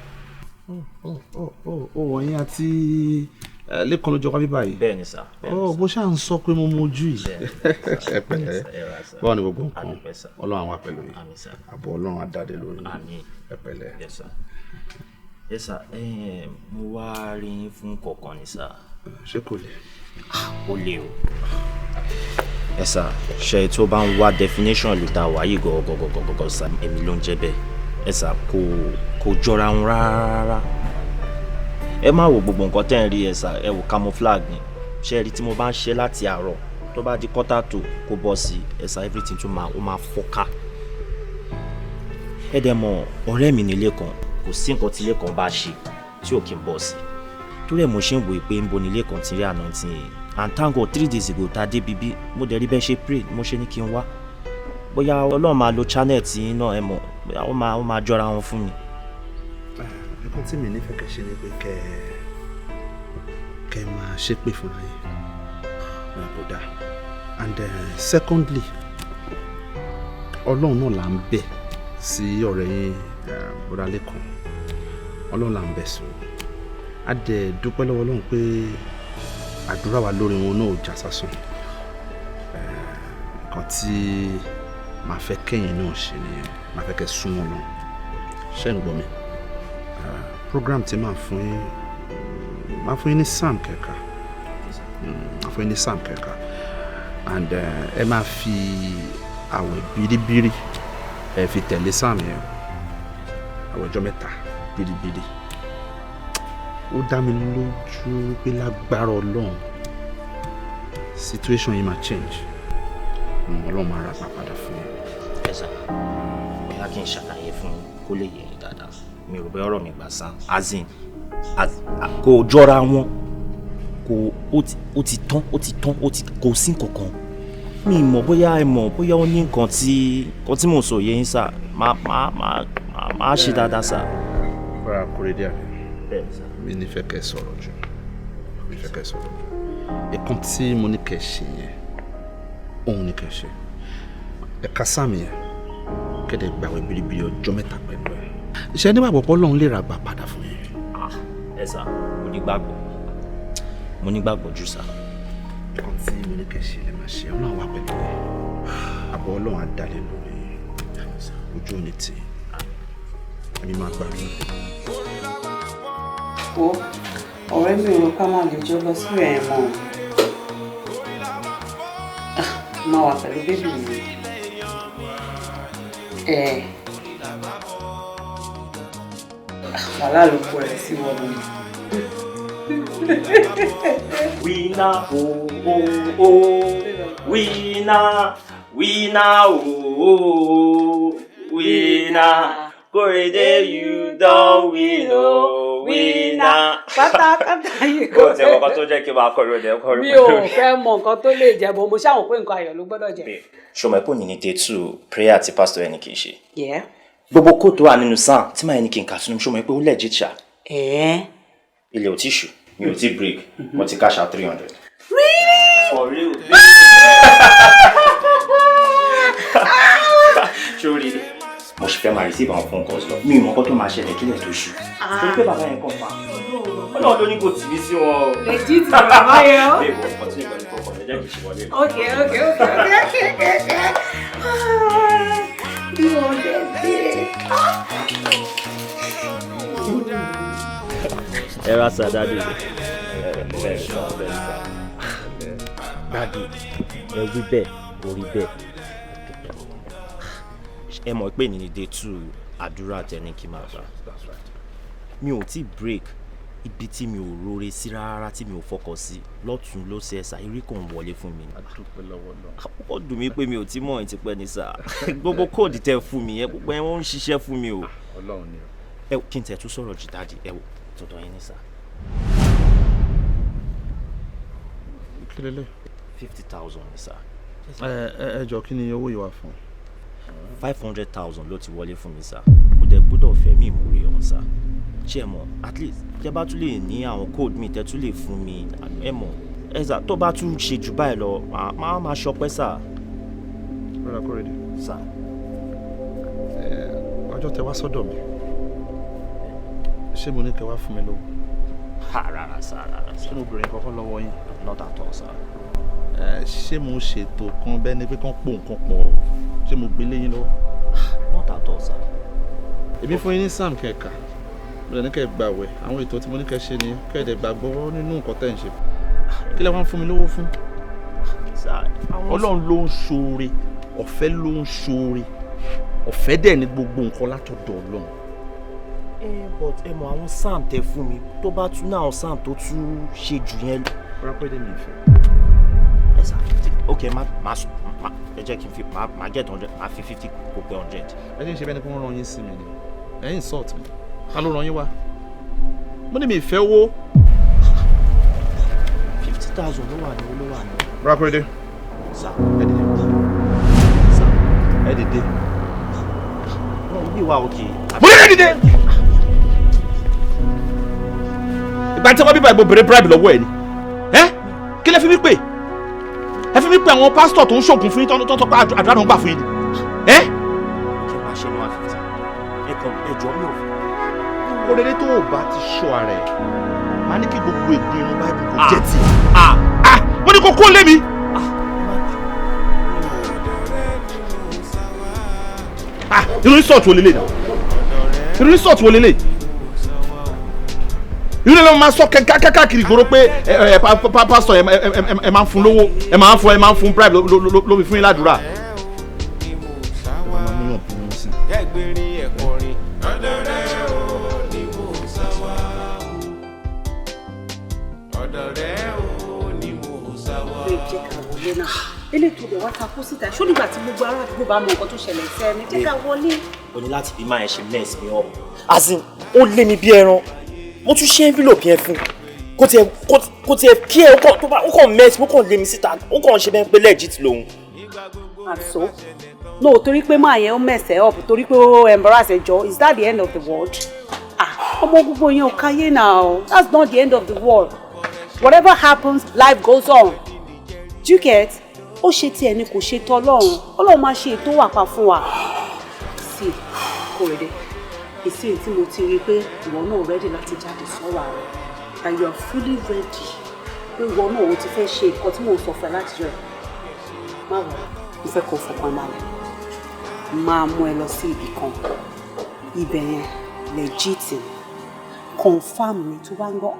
G: Ó wọ̀nyí àti Lẹ́kan ló jọ wá bí báyìí.
M: Bẹ́ẹ̀ni sà.
G: Ó bó ṣáà ń sọ pé mo mojú yìí. Ẹ pẹ̀lẹ́, báwo ni gbogbo nǹkan? Ọlọ́run àwọn pẹ̀lú yìí, àbọ̀ Ọlọ́run á dáadé lórí yín. Ẹ pẹ̀lẹ́.
M: Yes sir. Yes sir, mo wá rí yín fún kọ̀ọ̀kan ni sà.
G: Ṣé kò le?
M: Ó le o. Ẹ sà, ṣe tó bá ń wá definition ló ta wáyé gọgọgọgọgọ sà, èmi ló ń jẹ́ bẹ́ẹ̀. Ẹ sà, kò jọra wọn rárá. Ẹ má wo gbogbo nǹkan tẹ́ ń rí, ẹ sà, ẹ wò, camouflage ni. Ṣe rí tí mo bá ń ṣe láti àárọ̀ tó bá di quarter to kó bọ́ sí, ẹ sà, everything tún máa ó máa fọ́ká. Ẹ dẹ̀ mọ̀ ọ̀rẹ́ mi nílé kan, kò sí nǹkan tí ilé kan bá ṣe tí ò kí ń bọ̀ sí, torí ẹ̀ mo ṣe ń wòye pé ń bo nílé kan ti rí anointing yìí. And thank God, 3 days ago tá a dé bíbí, mo dẹ̀ rí bẹ́ẹ̀ ṣe pray, mo ṣe ní kí n wá, bóyá Ọlọ́run máa lo channel tí náà, ẹ mọ̀, bóyá ó máa jọra wọn fún mi.
G: Nǹkan tí mi nífẹ̀ẹ́ kẹ́ ṣe ni pé kẹ́ kẹ́ máa ṣépè fúnra yín kò dáa. And secondly, Ọlọ́run náà là ń bẹ̀ sí ọ̀rẹ́ yín, bọ́dá Lẹ́kan. Ọlọ́run là ń bẹ̀ sí wọn. A dẹ̀ dúpẹ́ lọ́wọ́ Ọlọ́run pé àdúrà wa lórí wọn náà ò já sásán. Nǹkan tí màá fẹ́ kẹ́yìn náà ṣe nìyẹn, màá fẹ́ kẹ́ súnmọ́ lọ. Ṣé ń gbọ́ mi? Program tí màá fún yín, màá fún yín ní psalm kẹ̀ka, màá fún yín ní psalm kẹ̀ka, and ẹ máa fi àwẹ̀ biribiri ẹ fi tẹ̀lé psalm yẹn, àwẹ̀ ọjọ́ 3 biribiri. Ó dá mi lójú pé lágbára Ọlọ́run, situation yìí máa change. Ọlọ́run máa ra padà fún yín.
P: Ẹ sà, bóyá kí n ṣàlàyé fún yín kó lè yé yín dáadáa. Mi ò rò bóyá ọ̀rọ̀ mi gbà sàn. As in, kò jọra wọn, kò ó ti tán, ó ti tán, ó ti kò sí nǹkankan. Mi mọ̀ bóyá ẹ mọ̀ bóyá ó ní nǹkan tí mò ń sọ yé yín sà. Má ṣe dáadáa sà.
G: Bọ́lá Kóredé àbí?
P: Bẹ́ẹ̀ sà.
G: Mi ní fẹ́ kẹ́ sọ̀rọ̀ jù. Mi fẹ́ kẹ́ sọ̀rọ̀ jù. Ìkan tí mo ní kẹ́ ṣe yẹn, òun ní kẹ́ ṣe. Ẹ̀ka sáàmì yẹn, kẹ́dẹ̀ gbàwẹ̀ biribiri ọjọ́ 3 pẹ̀lú ẹ̀. Ṣé nígbàgbọ́ pé Ọlọ́run lè ra gbà padà fún yín?
P: Ẹ sà, mo nígbàgbọ́. Mo nígbàgbọ́ jù sà.
G: Ìkan tí mo ní kẹ́ ṣe lè máa ṣe, Ọlọ́run wà pẹ̀lú yín. Àbọ̀ Ọlọ́run á dalẹ̀ lórí yín. Ojú ò ní tì í. Èmi máa gbàdúrà.
O: Wo, ọ̀rẹ́ mi ò ká máa lè jọ lọ sí ẹ̀ mọ́. Máa wà pẹ̀lú bébì mi. Ẹ̀ wàhálà ló kó rẹ̀ sí wọn mi.
M: Winner oh oh oh, winner, winner oh oh, winner. Korede, you don win oh, winner.
O: Pátápátá yìí
M: kò tẹ ọkọ tó jẹ́ kí n máa kọrin ọdẹ kọrin.
O: Mi ò fẹ́ mọ nǹkan tó lè jẹ́ bọ́, mo ṣàwọn pé nǹkan ayọ̀ ló gbọ́dọ̀ jẹ́.
M: Ṣọmọ ẹ̀kọ́ ní day 2 prayer àti pastor ẹni kì í ṣe.
O: Yeah.
M: Gbogbo kóòtù wà nínú sáà tí màá ẹni kì í kà sínú, ṣọmọ ẹ pé ó legit ṣá. Ilẹ̀ ò tí ṣù, mi ò tí break, mo ti cash out 300.
O: Really?
M: For real. Sórí mo ṣe fẹ́ máa receive àwọn phone calls lọ. Mi ò mọ nǹkan tó máa ṣẹlẹ̀ kílẹ̀ tó ṣù. Torí pé bàbá yẹn kàn fà. Ọlọ́run ló ní kò tì mí sí wọn o.
O: Legit ni bàbá yẹn o.
M: Babe, o continue pẹ̀lú phone call, ẹ jẹ́ kí n ṣe wọlé.
O: Okay. Bí wọ́n lè dé.
M: Ẹ ra sà, dáàdì. Bẹ́ẹ̀ sà, bẹ́ẹ̀ sà. Dáàdì, ẹ wí bẹ́ẹ̀, orí bẹ́ẹ̀. Ẹ mọ̀ pé ní day 2 àdúrà tẹni kí n máa gbà. Mi ò tí break ibi tí mi ò rore sí rárá, tí mi ò fọkàn sí lọ́tún ló ṣe ẹ̀sà eré kan wọlé fún mi. Ó dùn mí pé mi ò tí mọ̀ ẹ́ ti pẹ́ ní sà. Gbogbo kóòdù tẹ fún mi yẹn, gbogbo ẹ̀ wọ́n ń ṣiṣẹ́ fún mi o. Ẹ kí n tẹ̀ tún sọ̀rọ̀ jù dáàdì, ẹ wò tọ̀dọ̀ yín ní sà.
G: Kí lélẹ̀?
M: 50,000 ní sà.
G: Ẹ jọ, kí ni owó yìí wà fún?
M: 500,000 ló ti wọlé fún mi sà. Mo dẹ̀ gbọ́dọ̀ fẹ́ mi ìmúre ọ̀hún sà. Ṣé ẹ mọ̀, at least tẹ bá tún lè ní àwọn code mi tẹ tún lè fún mi, ẹ mọ̀ ẹ sà, tó bá tún ṣe jù báyìí lọ, máa máa ṣọpẹ́ sà.
G: Rárá, Kóredé.
M: Sà.
G: Ọjọ́ tẹ wá sọ́dọ̀ mi, ṣé mo ní kẹ wá fún mi lówó?
M: Rárá sà, rárá sà.
G: Ṣé mo bèrè nǹkan kan lọ́wọ́ yín?
M: Not at all sà.
G: Ṣé mo ṣètò kan bẹ́ẹ̀ ni pé kán pò nǹkan pọ̀? Ṣé mo gbélé yín lọ́wọ́?
M: Not at all sà.
G: Èmi fún yín ní psalm kẹka, mo lè ní kẹ́ gbàwẹ̀, àwọn ètò tí mo ní kẹ́ ṣe ni kẹ́ dẹ̀ gbàgbọ́ nínú nǹkan tẹ́ ń ṣe. Kí lẹ wá ń fún mi lówó fún? Ọlọ́run ló ń ṣoore, ọ̀fẹ́ ló ń ṣoore, ọ̀fẹ́ dẹ̀ ní gbogbo nǹkan látọ̀dọ̀ Ọlọ́run.
M: But ẹ mọ̀ àwọn psalm tẹ fún mi, tó bá tún náà àwọn psalm tó tún ṣe jù yẹn lọ.
G: Rápẹ́dé mi ìfẹ́.
M: Ẹ sà, ok, má ẹ jẹ́ kí n fi má get 100, má fi 50 kó pé 100.
G: Ẹ ṣe ń ṣe bẹ́ẹ̀ ni kí wọ́n rán yín sí mi ni, ẹ insult mi, ta ló rán yín wá? Mo ní mi ìfẹ́ owó.
M: 50,000 ló wà ní owó ló wà ní.
G: Rápẹ́dé.
M: Sà.
G: Ẹ dìde.
M: Sà.
G: Ẹ dìde.
M: Ibi wa òkè.
G: Mo ní ẹ dìde. Ìgbà tí wọ́n bíbá ìbò bèrè bribe lọ́wọ́ ẹ̀ ni. Kí lẹ fi mí pè? Ẹ fi mí pè àwọn pásítọ̀ tó ń ṣoògùn fún yín, tó ń pa àdúrà náà gbà fún yín ni. Ẹ.
P: Kí n máa ṣe ní 150, ẹ kàn ẹ jọ, mi ò.
G: Kórede, tó o bá ti ṣọ́ ara ẹ̀, máa ní kí gbogbo ègún inú báìbù kò jẹ́ ti. Wọ́n ní kó kó lé mi. Ah, irú insult wo lélẹ̀ náà? Irú insult wo lélẹ̀? Irú ilé máa sọ káàkiri ìgboro pé ẹ ẹ pásítọ̀, ẹ máa ń fún lówó, ẹ máa ń fún bribe ló fi fún yín ládùúrà.
N: Ẹgbẹ̀rin ẹ̀kọrin ọ̀dọ̀ rẹ̀ ò ní mò ń sá wá. Ọ̀dọ̀ rẹ̀ ò ní mò ń sá wá.
O: Lè jẹ́ ká wọlé náà. Eléyìí tó dẹ̀ wá takú síta, ṣó nígbà tí gbogbo ará àdúgbò bá mọ nǹkan tó ṣẹlẹ̀ sí ẹni? Jẹ́ ká wọlé.
P: O ní láti bí máa ẹ ṣe mess me up, as in, ó lé mi bí ẹran. Mo tún ṣe envelope yẹn fún kó tiẹ̀ kí ẹ, ó kàn tó bá ó kàn mess, ó kàn lé mi síta, ó kàn ṣe bẹ́ẹ̀ pé legit lòun.
O: Àṣọ no, torí pé máa yẹn ó mess ẹ up, torí pé ó embarrass ẹ jọ, is that the end of the world? Ah, ọmọ, gbogbo yẹn ò káyé now. That's not the end of the world. Whatever happens, life goes on. Do you get? Ó ṣe tiẹ̀ ni, kò ṣe tọ́lọ́run. Ọlọ́run máa ṣe ètò wà pa fún wa. Sí, Kòrédé, ìsìn tí mo ti rí i pé ìwọ náà ready láti jáde sọ́wọ́ rẹ̀, and you are fully ready, pé ìwọ náà o ti fẹ́ ṣe nǹkan tí mò ń sọ fún ẹ láti jọ ẹ, má wọ̀. Mo fẹ́ kó fọkàn balẹ̀. Máa mú ẹ lọ sí ibì kan. Ibẹ̀ yẹn legit ni, confam ni. Tó bá ń gbọ́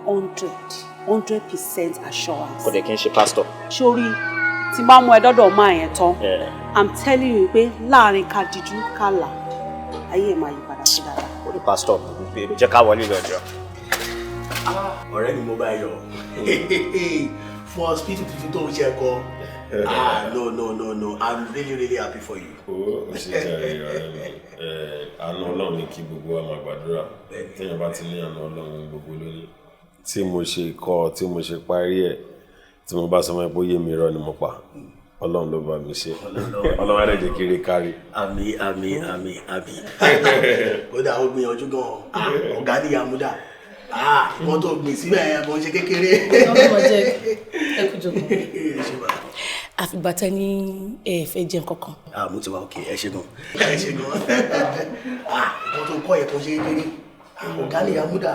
O: 100% assurance.
P: Kò dẹ̀ kí n ṣe pastor.
O: Sórí tí n bá mú ẹ dọ́dọ̀ máa yẹn tán, I'm telling you pé láàrin ká dijú ká là, ayé ẹ̀ máa yí padà sí dáadáa.
P: Ó ní pastor pé jẹ́ ká wọlé lọ́jọ́.
D: Ọ̀rẹ́ mi, mo bá yọ fún hospital tuntun tó ń ṣe kọ. Ah, no, no, no, no, I'm really, really happy for you.
L: Ó ṣe jàre, ọ̀rẹ́ mi. Àánú Ọlọ́run ní kí gbogbo wa máa gbàdúrà. Téèyàn bá ti ní àánú Ọlọ́run, gbogbo lónìí tí mo ṣe kọ́, tí mo ṣe parí ẹ̀, tí mo bá sọ fún ẹ pé ó yé mi, irọ́ ni mo pa. Ọlọ́run ló bá mi ṣe. Ọlọ́run á lè jẹ́ kiri kárí.
D: Àmín, àmín, àmín, àmín. Kódà ó gbìyànjú gan-an, ọ̀gá ní àmúdà wọ́n tó gbìn síbẹ̀ yẹn kò ń ṣe kékeré.
E: Ọlọ́mọ jẹ́ ẹ kú jókòó. Àfìgbà tẹ ní ẹ fẹ́ jẹ nǹkan kan.
D: Ah, mo ti wá òkè. Ẹ ṣe gan, ẹ ṣe gan. Ah, nǹkan tó kọ́ yẹ kò ń ṣe kékeré. Ọ̀gá ní àmúdà.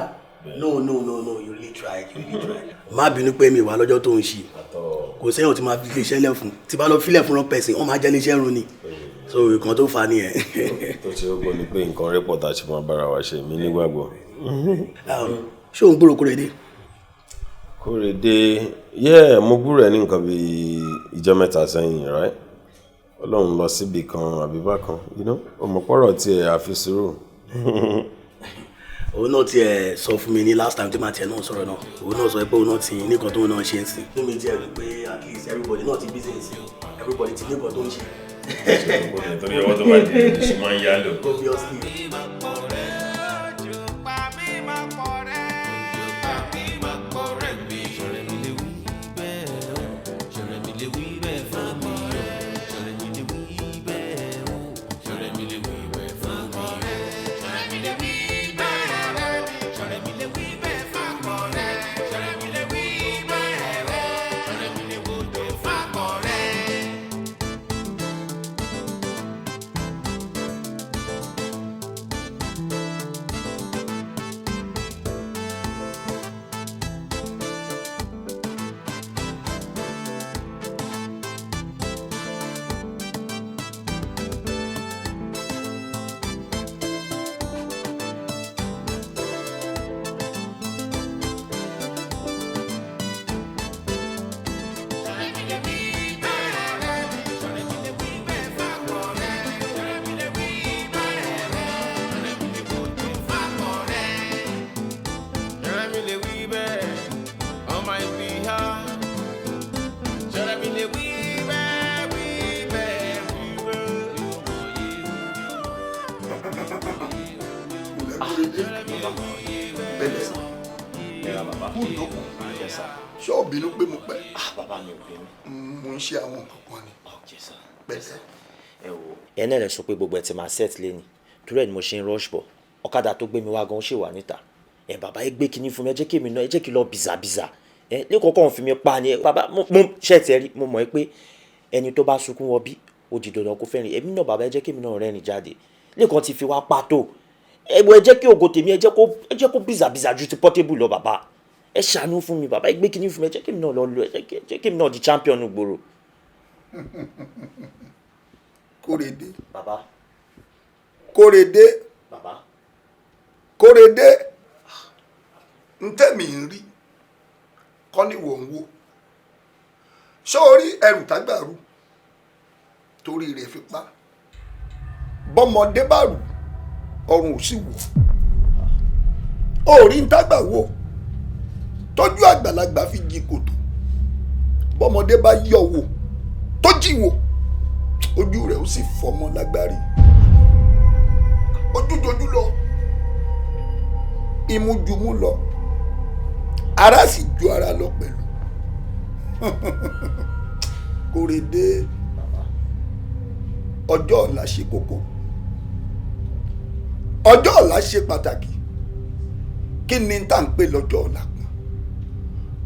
D: No, no, no, no, you really tried, you really tried. Má bínú pé mi wà lọ́jọ́ tó ń ṣe. Kò sẹ́yìn tí máa fi iléeṣẹ́ lẹ̀ fún, tí bá lọ filẹ̀ fún wrong person, wọ́n máa jẹ́ iléeṣẹ́ run ni. So nǹkan tó fà á nìyẹn.
L: Tó ṣe ó gbọ́ ni pé nǹkan rẹ́pọ̀ tá a ṣe máa bára wa ṣe mí nígbàgbọ́.
D: Ṣé òun gbúrò Kóredé?
L: Kóredé, yeah, mo gbúrò ẹ ní nǹkan bíi ìjọ 3 sẹ́yìn, right? Ọlọ́run lọ síbi kan àbí bákan, ọmọpọ̀rọ̀ tiẹ̀ àfi sùúrù.
D: Òun náà tiẹ̀ sọ fún mi ní last time tí màá tiẹ̀ náà sọ̀rọ̀ náà, òun náà sọ pé òun náà ti ní nǹkan tóun náà ṣe ń sìn. Inú mi tiẹ̀ rí pé at least everybody náà ti busy sí o, everybody ti ní nǹkan tó ń ṣe.
L: Torí ọwọ́ tó bá di ṣe máa ń yá lò.
D: Obviously.
N: Ṣọ̀rẹ́ mi lè wí bẹ́ẹ̀ on my behalf. Ṣọ̀rẹ́ mi lè wí bẹ́ẹ̀, wí bẹ́ẹ̀, wí bẹ́ẹ̀.
I: Pẹ̀lẹ́, kú ìjókòó. Ṣé ò bínú pé mo pẹ́?
P: Bàbá, mi ò bínú.
I: Mo ń ṣe àwọn nǹkan kan ni. Pẹ̀lẹ́.
P: Ẹ wò, ẹ náà lè sọ pé gbogbo ẹ ti máa set lé ní, torí ẹ ni mo ṣe ń rush bọ̀. Ọ̀kadà tó gbé mi wá gan ó ṣì wà níta. Ẹ bàbá, ẹ gbé kinní fún mi, ẹ jẹ́ kí èmi náà, ẹ jẹ́ kí n lọ bìzàbìzà.
M: Ẹ lẹ́kọ̀ọ́ kàn fi mi pa ni bàbá. Mo ṣe tiẹ̀ rí, mo mọ̀ pé ẹni tó bá sunkún wọ bí ó di dandan kó fẹ́rìn. Èmi náà, bàbá, ẹ jẹ́ kémi náà rẹ́rìn jáde. Lẹ́kọ̀ọ́ ti fi wá pa tó, ẹ wo, ẹ jẹ́ kí ògo tèmi, ẹ jẹ́ kó bìzàbìzà ju ti Portable lọ. Bàbá, ẹ ṣàánú fún mi. Bàbá, ẹ gbé kíní fún mi, ẹ jẹ́ kémi náà lọ lọ, ẹ jẹ́ kémi náà di champion gbòòrò.
I: Kórèdé.
M: Bàbá.
I: Kórèdé.
M: Bàbá.
I: Kórèdé, ntẹ́mi ń rí kọ́ ni wò ń wò. Ṣé o rí ẹrù tágbà rú torí rẹ̀ fi pa? Bọ́mọdé bá rù, ọrùn ò sì wọ̀. Ó rí ntágbà wò tọ́jú àgbàlagbà fi jí kòtò. Bọ́mọdé bá yọ̀ wò tó jí wò, ojú rẹ̀ ó sì fọmọ lágbárí. Ojú jojú lọ, imú jumú lọ, ara sì ju ara lọ pẹ̀lú. Kórèdé, ọjọ́ ọ̀la ṣe kókó, ọjọ́ ọ̀la ṣe pàtàkì. Kí ni tá à ń pè lọ́jọ́ ọ̀la kan?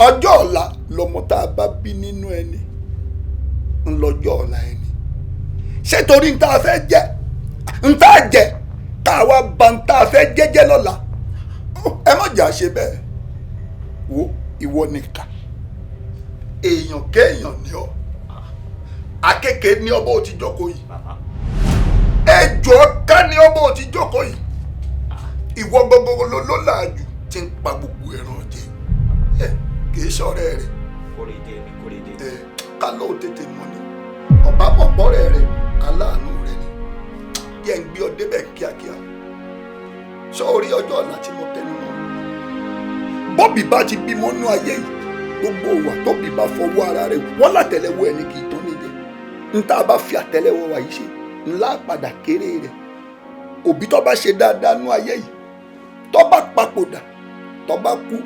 I: Ọjọ́ ọ̀la lọmọ tá a bá bí nínú ẹni ń lọ́jọ́ ọ̀la ẹni. Ṣé torí ń tá a fẹ́ jẹ́, ń tá a jẹ, tá a wá ba ń tá a fẹ́ jẹ́jẹ́ lọ́la? Ẹ má jà ṣe bẹ́ẹ̀. Wo, ìwọ nìkà èèyàn kéèyàn ni ọ, akéèké ní ọ bó ti jókòó yìí, ẹjọ́ ká ní ọ bó ti jókòó yìí. Ìwọ gbogbo ló làájú tí ń pa gbogbo ẹran jẹ. Ẹ kì í ṣọ̀rẹ́ rẹ̀.
M: Kórèdé mi, Kórèdé.
I: Ẹ ká ló tètè mọ̀ ni ọba mọ̀pọ̀rẹ́ rẹ̀, aláàánú rẹ̀ ni. Yẹ ń gbé ọ débẹ̀ kíákíá. Sọ orí ọjọ́ ọ̀la tí mo tẹnu mọ́, bọ́bì bá ti bímọ nú ayé yìí, gbogbo ìwà tóbi bá fọwọ́ ara rẹ̀ wọ́n látẹ̀lẹ́wọ́ ẹni kì í tán níjẹ. N tá a bá fi àtẹ́lẹwọ́ wa yìí ṣe ńlá padà kéré rẹ̀. Òbí tó bá ṣe dáadáa nú ayé yìí, tó bá papòdà, tó bá kú,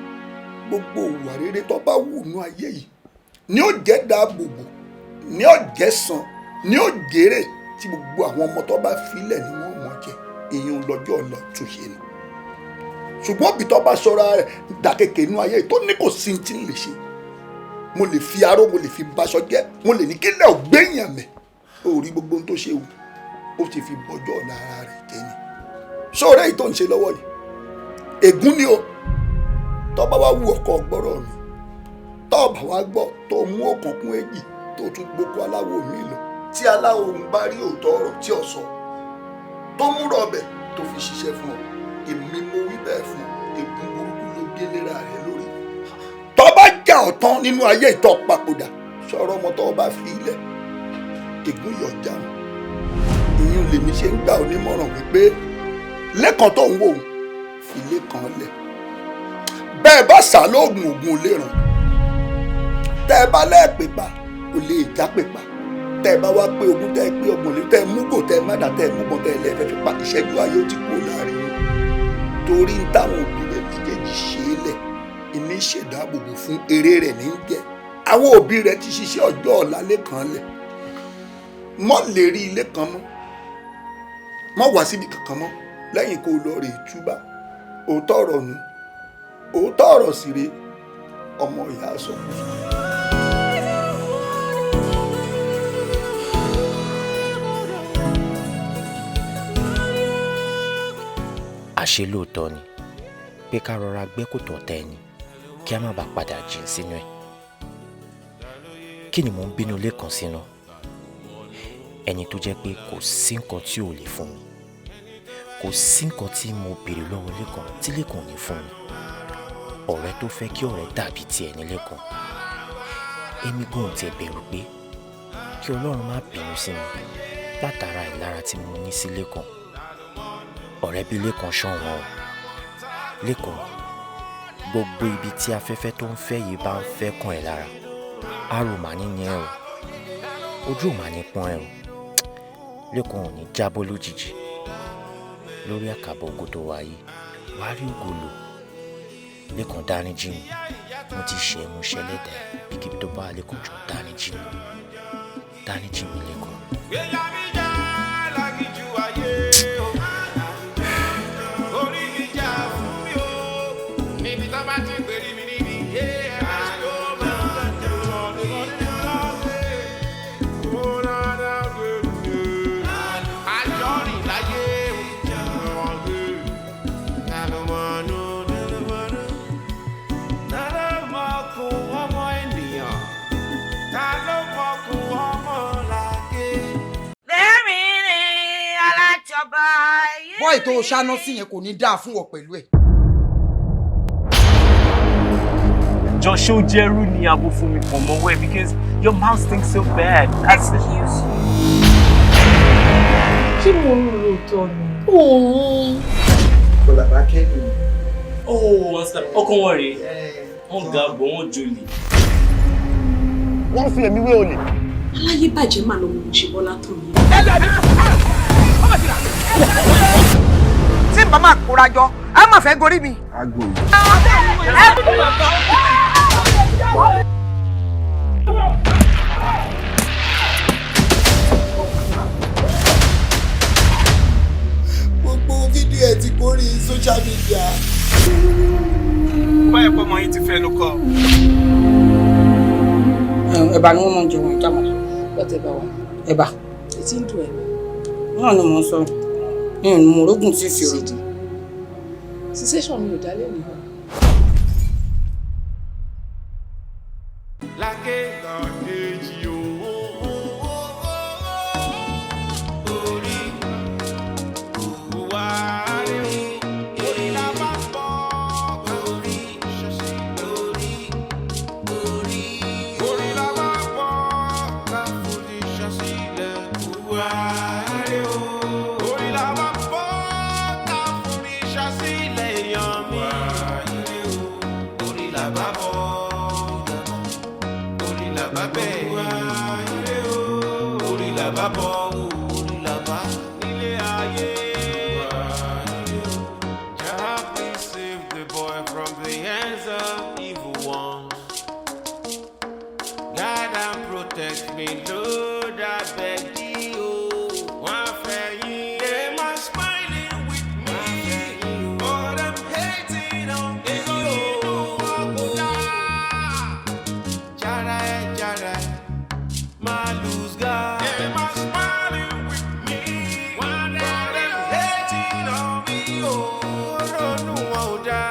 I: gbogbo ìwà rere tó bá wù nú ayé yìí ni ó jẹ́ dáàbòbò, ni ó jẹ́ san, ni ó jèrè tí gbogbo àwọn ọmọ tó bá filẹ̀ ni wọ́n mọ̀ jẹ. Ìyẹn lọ́jọ́ ọ̀la túnṣe ni. Ṣùgbọ́n òbí tó bá sọra rẹ̀ dàkèké nú ayé yìí, tó ní kò sí ti ń lè ṣe, mo lè fi aró, mo lè fi baṣọ jẹ́, mo lè ní kílẹ̀ ògbéyàn mẹ́, ó rí gbogbo ohun tó ṣe o, ó ti fi bọ́jọ́ ọ̀la ara rẹ̀ jẹ́ ni. Sóòrè yìí tó ń ṣe lọ́wọ́ yìí, ègún ni o. Tó bá wá wù ọkọ gbọ́rọ̀ mi, tó bá wá gbọ́, tó mú ọ̀kan kún èjì, tó tún gboko aláwo mi lọ, tí aláwo ń bá rí òótọ́ ọ̀rọ̀ tí ò sọ, tó múrọ̀ ọbẹ̀ tó fi ṣiṣẹ́ fún ọ, èmi mo wí bẹ́ẹ̀ fún ọ, ègún burúkú ló gé léra rẹ lórí. Tó bá jà ọ̀tán nínú ayé ìtọ́ papòdà, sọ̀rọ̀ ọmọ tó bá fi ilẹ̀, ègún yọ̀ já wọn. Ìyún lèmi ṣe ń gbà onímọ̀ràn wípé lẹ́kàn tó ń wò ó, fi lẹ́kàn lẹ̀. Bẹ́ẹ̀ bá sá lóògùn, ògùn ò lè ràn. Tẹ́ ẹ bá lẹ́ẹ̀pẹ̀pà, ò lè já pèpà. Tẹ́ ẹ bá wá pé ogún, tẹ́ ẹ pé ọgbọ̀n lé, tẹ́ ẹ múgò, tẹ́ ẹ má dà, tẹ́ ẹ múbọn, tẹ́ ẹ lẹ́ẹ̀fẹ́ fi pa, ìṣẹ́jú ayé ó ti kúrò láàrin yín. Torí ń táwọn òbí rẹ̀ méjèèjì ṣe é lẹ̀ ìní ṣèdáàbòbò fún eré rẹ̀ ní jẹ́. Àwọn òbí rẹ̀ ti ṣiṣẹ́ ọjọ́ ọ̀la lẹ́kàn lẹ̀. Mọ́ lè rí ilé kan mọ́, mọ́ wá síbi kankan mọ́ lẹ́yìn kó o lọ rè túbà. Òótọ́ ọ̀rọ̀ nu, òótọ́ ọ̀rọ̀ sì rè, ọmọ ìyá sọkúsọ.
P: Àṣé lóòótọ́ ni pé ká rọra gbẹ́ kòtò ọ̀tá ẹni kí a má bàa padà jìn sínú ẹ̀. Kí ni mò ń bínú lẹ́ẹ̀kan sínú ẹni tó jẹ́ pé kò sí nǹkan tí ò lè fún mi? Kò sí nǹkan tí mo béèrè lọ́wọ́ Lẹ́kan tí Lẹ́kan ò ní fún mi. Ọ̀rẹ́ tó fẹ́ kí ọ̀rẹ́ dàbí tiẹ̀ ní Lẹ́kan. Èmi gan ò tiẹ̀ bẹ̀rù pé kí Ọlọ́run má bínú sí mi látara ìlara tí mo ní sí Lẹ́kan. Ọ̀rẹ́ bí Lẹ́kan ṣọ̀wọ́n o. Lẹ́kan, gbogbo ibi tí afẹ́fẹ́ tó ń fẹ́ yìí bá ń fẹ́ kàn ẹ́ lára, arò mà ní ní ẹ o, ojú ò mà ní pọ́n ẹ o. Lẹ́kan ò ní jábọ́ lójijì lórí àkàbọ̀ ògo tó wà yìí. Wàá rí ògo lò. Lẹ́kan, dáríjì mi, mo ti ṣe é, mo ṣẹlẹ́dàá ibikíbi tó bá wà. Lẹ́kan, jọ̀ọ́ dáríjì mi, dáríjì mi, Lẹ́kan.
N: Gbéjà mi jà lágìjú ayé o. Orí mi jà fún mi o. Níbi tó bá ti gbèrí mi níbi AMS. Ta ló mọ̀kún ọmọ làkè?
Q: Lẹ́rìn-ín alájọba yìí.
R: Bọ́ì tó o ṣáná sí yẹn kò ní dáa fún ọ pẹ̀lú ẹ̀.
S: Jọ ṣé ó jẹ́rú ni abo fún mi pọ̀ mọ́wọ́ ẹ̀ because your mouth stinks so bad.
E: Excuse you. Ṣé mo ń lóòótọ́ ni? Òun.
R: Kọlàbá kẹ́mi.
M: Oh, ọkàn wọn rèé, wọ́n ga bọ̀ wọ́n jolè.
C: Wọ́n fi èmi wé olè.
E: Aláyé bàjẹ́ mà lọ́mọ mo ṣe bọ́lá tó mi.
R: Tí n bá máa kóra jọ, á máa fẹ́ gorí mi.
G: Agbo.
I: Gbogbo fídíò ẹ̀ ti kórè social media.
S: Bó bá yẹ pé ọmọ yín ti fẹnu kọ.
T: Ẹ̀bà ni wọ́n máa ń jẹ, wọn jámọ̀
E: Lọ́tẹ̀ bá wa.
T: Ẹ̀bà.
E: Etí ń dùn ẹ̀.
T: Náà ni mò ń sọ, mi ò mọ orógùn tí ì fi rò.
E: Sensation mi ò dá lẹ́nu o.
N: Lákè lọ́kejì o. Orí wà rí o. Orí la bá bọ́. Orí ṣọṣẹ́ orí orí. Orí la bá bọ́. Ká forí ṣọṣílẹ̀ wà rí o. Orí la bá bọ́. Ká forí ṣọṣílẹ̀ èèyàn mi. Wà rí o. Orí la bá bọ́. Orí la bá bẹ́ẹ̀. Wà rí o. Orí la bá bọ́. Orí la bá nílé ayé. Wà rí o. Jah, please save the boy from the hands of evil ones. Guide and protect me, Lord, I beg thee, oh. Wọ́n fẹ́ yín. They are smiling with me, but I'm hating on me, oh. Jara ẹ, jara ẹ, má lose guard. They are smiling with me, but I'm hating on me, oh. Ronú wọn ò dá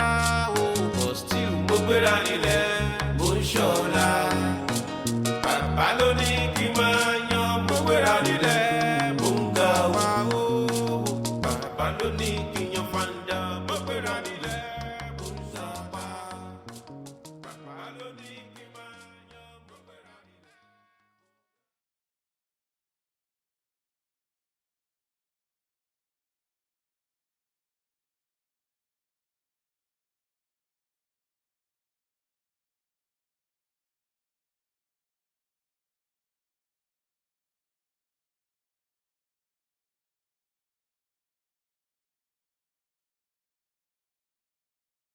N: o, but still mo gbéra nílẹ̀, mo ń ṣọ́la. Bàbá ló ní